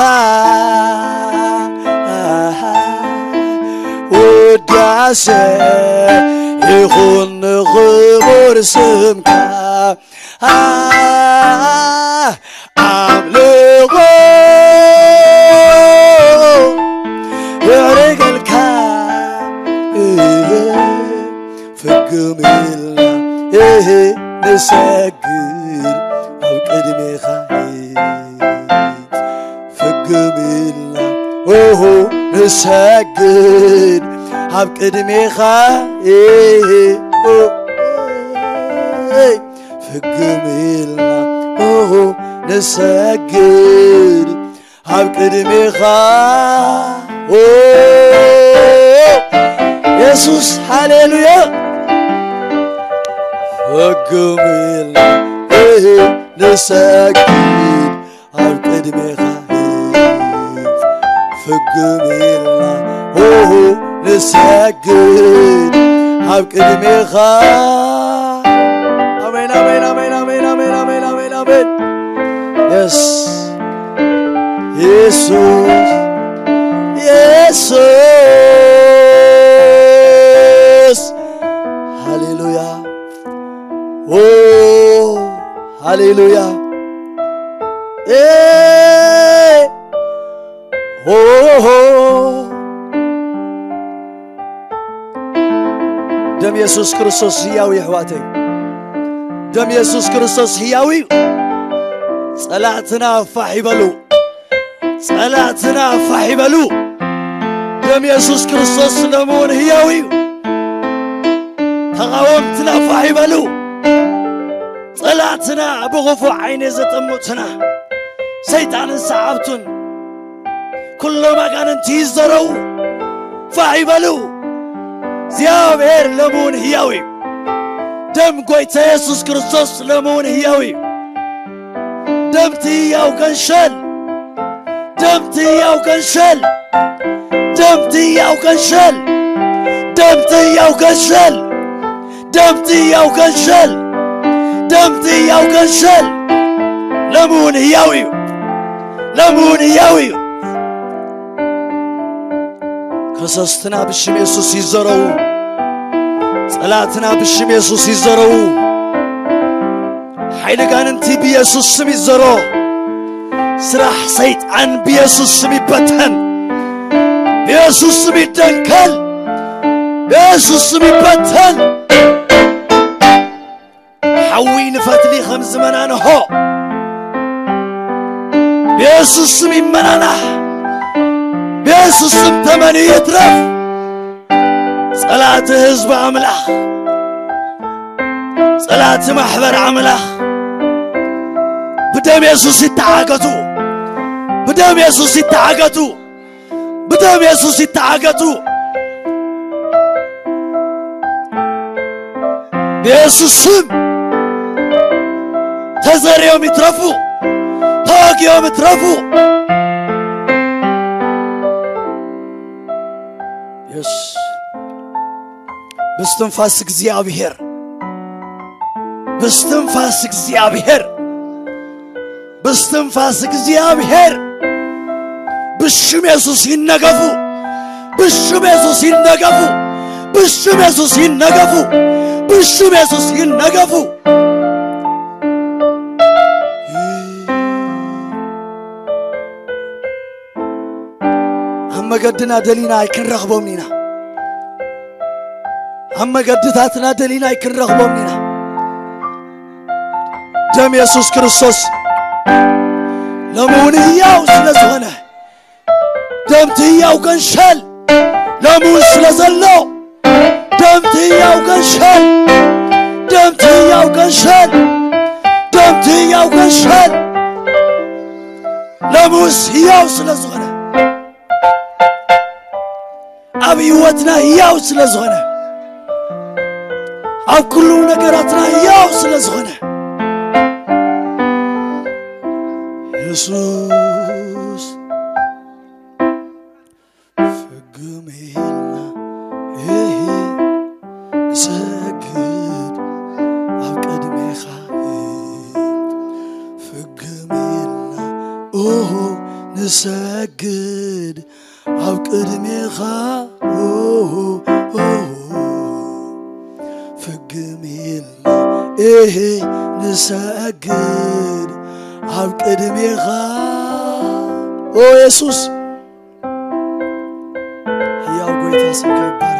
ውዳሴ ይኹን ንኽቡር ስምካ፣ ኣምልኾ የዕርገልካ። ፍግም ኢልና ንሰግድ ኣብ ቅድሜኻ። ፍግም ኢልና ኦሆ ንሰግድ ኣብ ቅድሜኻ። ፍግም ኢልና ኦሆ ንሰግድ ኣብ ቅድሜኻ። ኦ የሱስ፣ ሃሌሉያ። ፍግም ኢልና ንሰግድ ኣብ ቅድሜኻ። ፍግም ኢልና ኦሆ ንሰግድ ኣብ ቅድሜኻ። ኣሜን፣ ኣሜን፣ ኣሜን፣ ኣሜን፣ ኣሜን፣ ኣሜን፣ ኣሜን፣ ኣሜን። የስ የሱስ፣ የሱስ፣ ሃሌሉያ። ኦ ሃሌሉያ። ኤ ኦ ደም የሱስ ክርስቶስ ህያው እዩ፣ ኣሕዋተይ። ደም የሱስ ክርስቶስ ህያው እዩ። ጸላእትና ፋሕ ይበሉ። ጸላእትና ፋሕ ይበሉ። ደም የሱስ ክርስቶስ ሎሚ እውን ህያው እዩ። ተቓወምትና ፋሕ ይበሉ። ጸላእትና ብኽፉእ ዓይኒ ዘጠምቱና፣ ሰይጣንን ሰዓብቱን፣ ኩሎም ኣጋንንቲ ይዘረዉ፣ ፋሕ ይበሉ። እግዚኣብሔር ሎሚ እውን ህያው እዩ። ደም ጐይታ የሱስ ክርስቶስ ሎሚ እውን ህያው እዩ። ደምቲ ህያው ገንሸል፣ ደምቲ ህያው ገንሸል፣ ደምቲ ህያው ገንሸል፣ ደምቲ ህያው ገንሸል፣ ደምቲ ህያው ገንሸል፣ ደምቲ ህያው ገንሸል። ሎሚ እውን ህያው እዩ። ሎሚ እውን ህያው እዩ። ከሰስትና ብሽም የሱስ ይዘረዉ። ጸላእትና ብሽም የሱስ ይዘረዉ። ሓይሊ ጋንንቲ ብየሱስ ስም ይዘሮ። ስራሕ ሰይጣን ብየሱስ ስም ይበተን። ብየሱስ ስም ይደንከል። ብየሱስ ስም ይበተን። ሓዊ ንፈትሊ ከም ዝመናንሖ ብየሱስ ስም ይመናናሕ። ብየሱስ ስም ተመንዩ ይትረፍ። ጸላእቲ ህዝቢ ኣምላኽ፣ ጸላእቲ ማሕበር ኣምላኽ ብደም የሱስ ይተዓገቱ። ብደም የሱስ ይተዓገቱ። ብደም የሱስ ይተዓገቱ። ብየሱስ ስም ተዘርዮም ይትረፉ። ተወጊኦም ይትረፉ። የስ ብስትንፋስ እግዚኣብሔር፣ ብስትንፋስ እግዚኣብሔር፣ ብስትንፋስ እግዚኣብሔር ብሽም የሱስ ይነገፉ። ብሽም የሱስ ይነገፉ። ብሽም የሱስ ይነገፉ። ብሽም የሱስ ይነገፉ። ኣብ መገድና ደሊና ኣይክንረኽቦም ኢና። ኣብ መገድታትና ደሊና ኣይክንረኽቦም ኢና። ደም የሱስ ክርስቶስ ሎሚ እውን ህያው ስለ ዝኾነ፣ ደምቲ ህያው ገንሸል ሎሚ እውን ስለ ዘሎ፣ ደምቲ ህያው ገንሸል፣ ደምቲ ህያው ገንሸል፣ ደምቲ ህያው ገንሸል ሎሚ እውን ህያው ስለ ዝኾነ፣ ኣብ ህይወትና ህያው ስለ ዝኾነ፣ ኣብ ኩሉ ነገራትና ህያው ስለ ዝኾነ፣ የሱስ ፍግም ኢልና፣ ኤሄ፣ ንሰግድ ኣብ ቅድሜኻ። ፍግም ኢልና፣ ኦሆ፣ ንሰግድ ኣብ ቅድሜኻ። ኦ፣ ንሰግድ ኣብ ቅድሜኻ። ኦ የሱስ፣ ሕያው ጎይታ፣ ስምካ ይባረክ።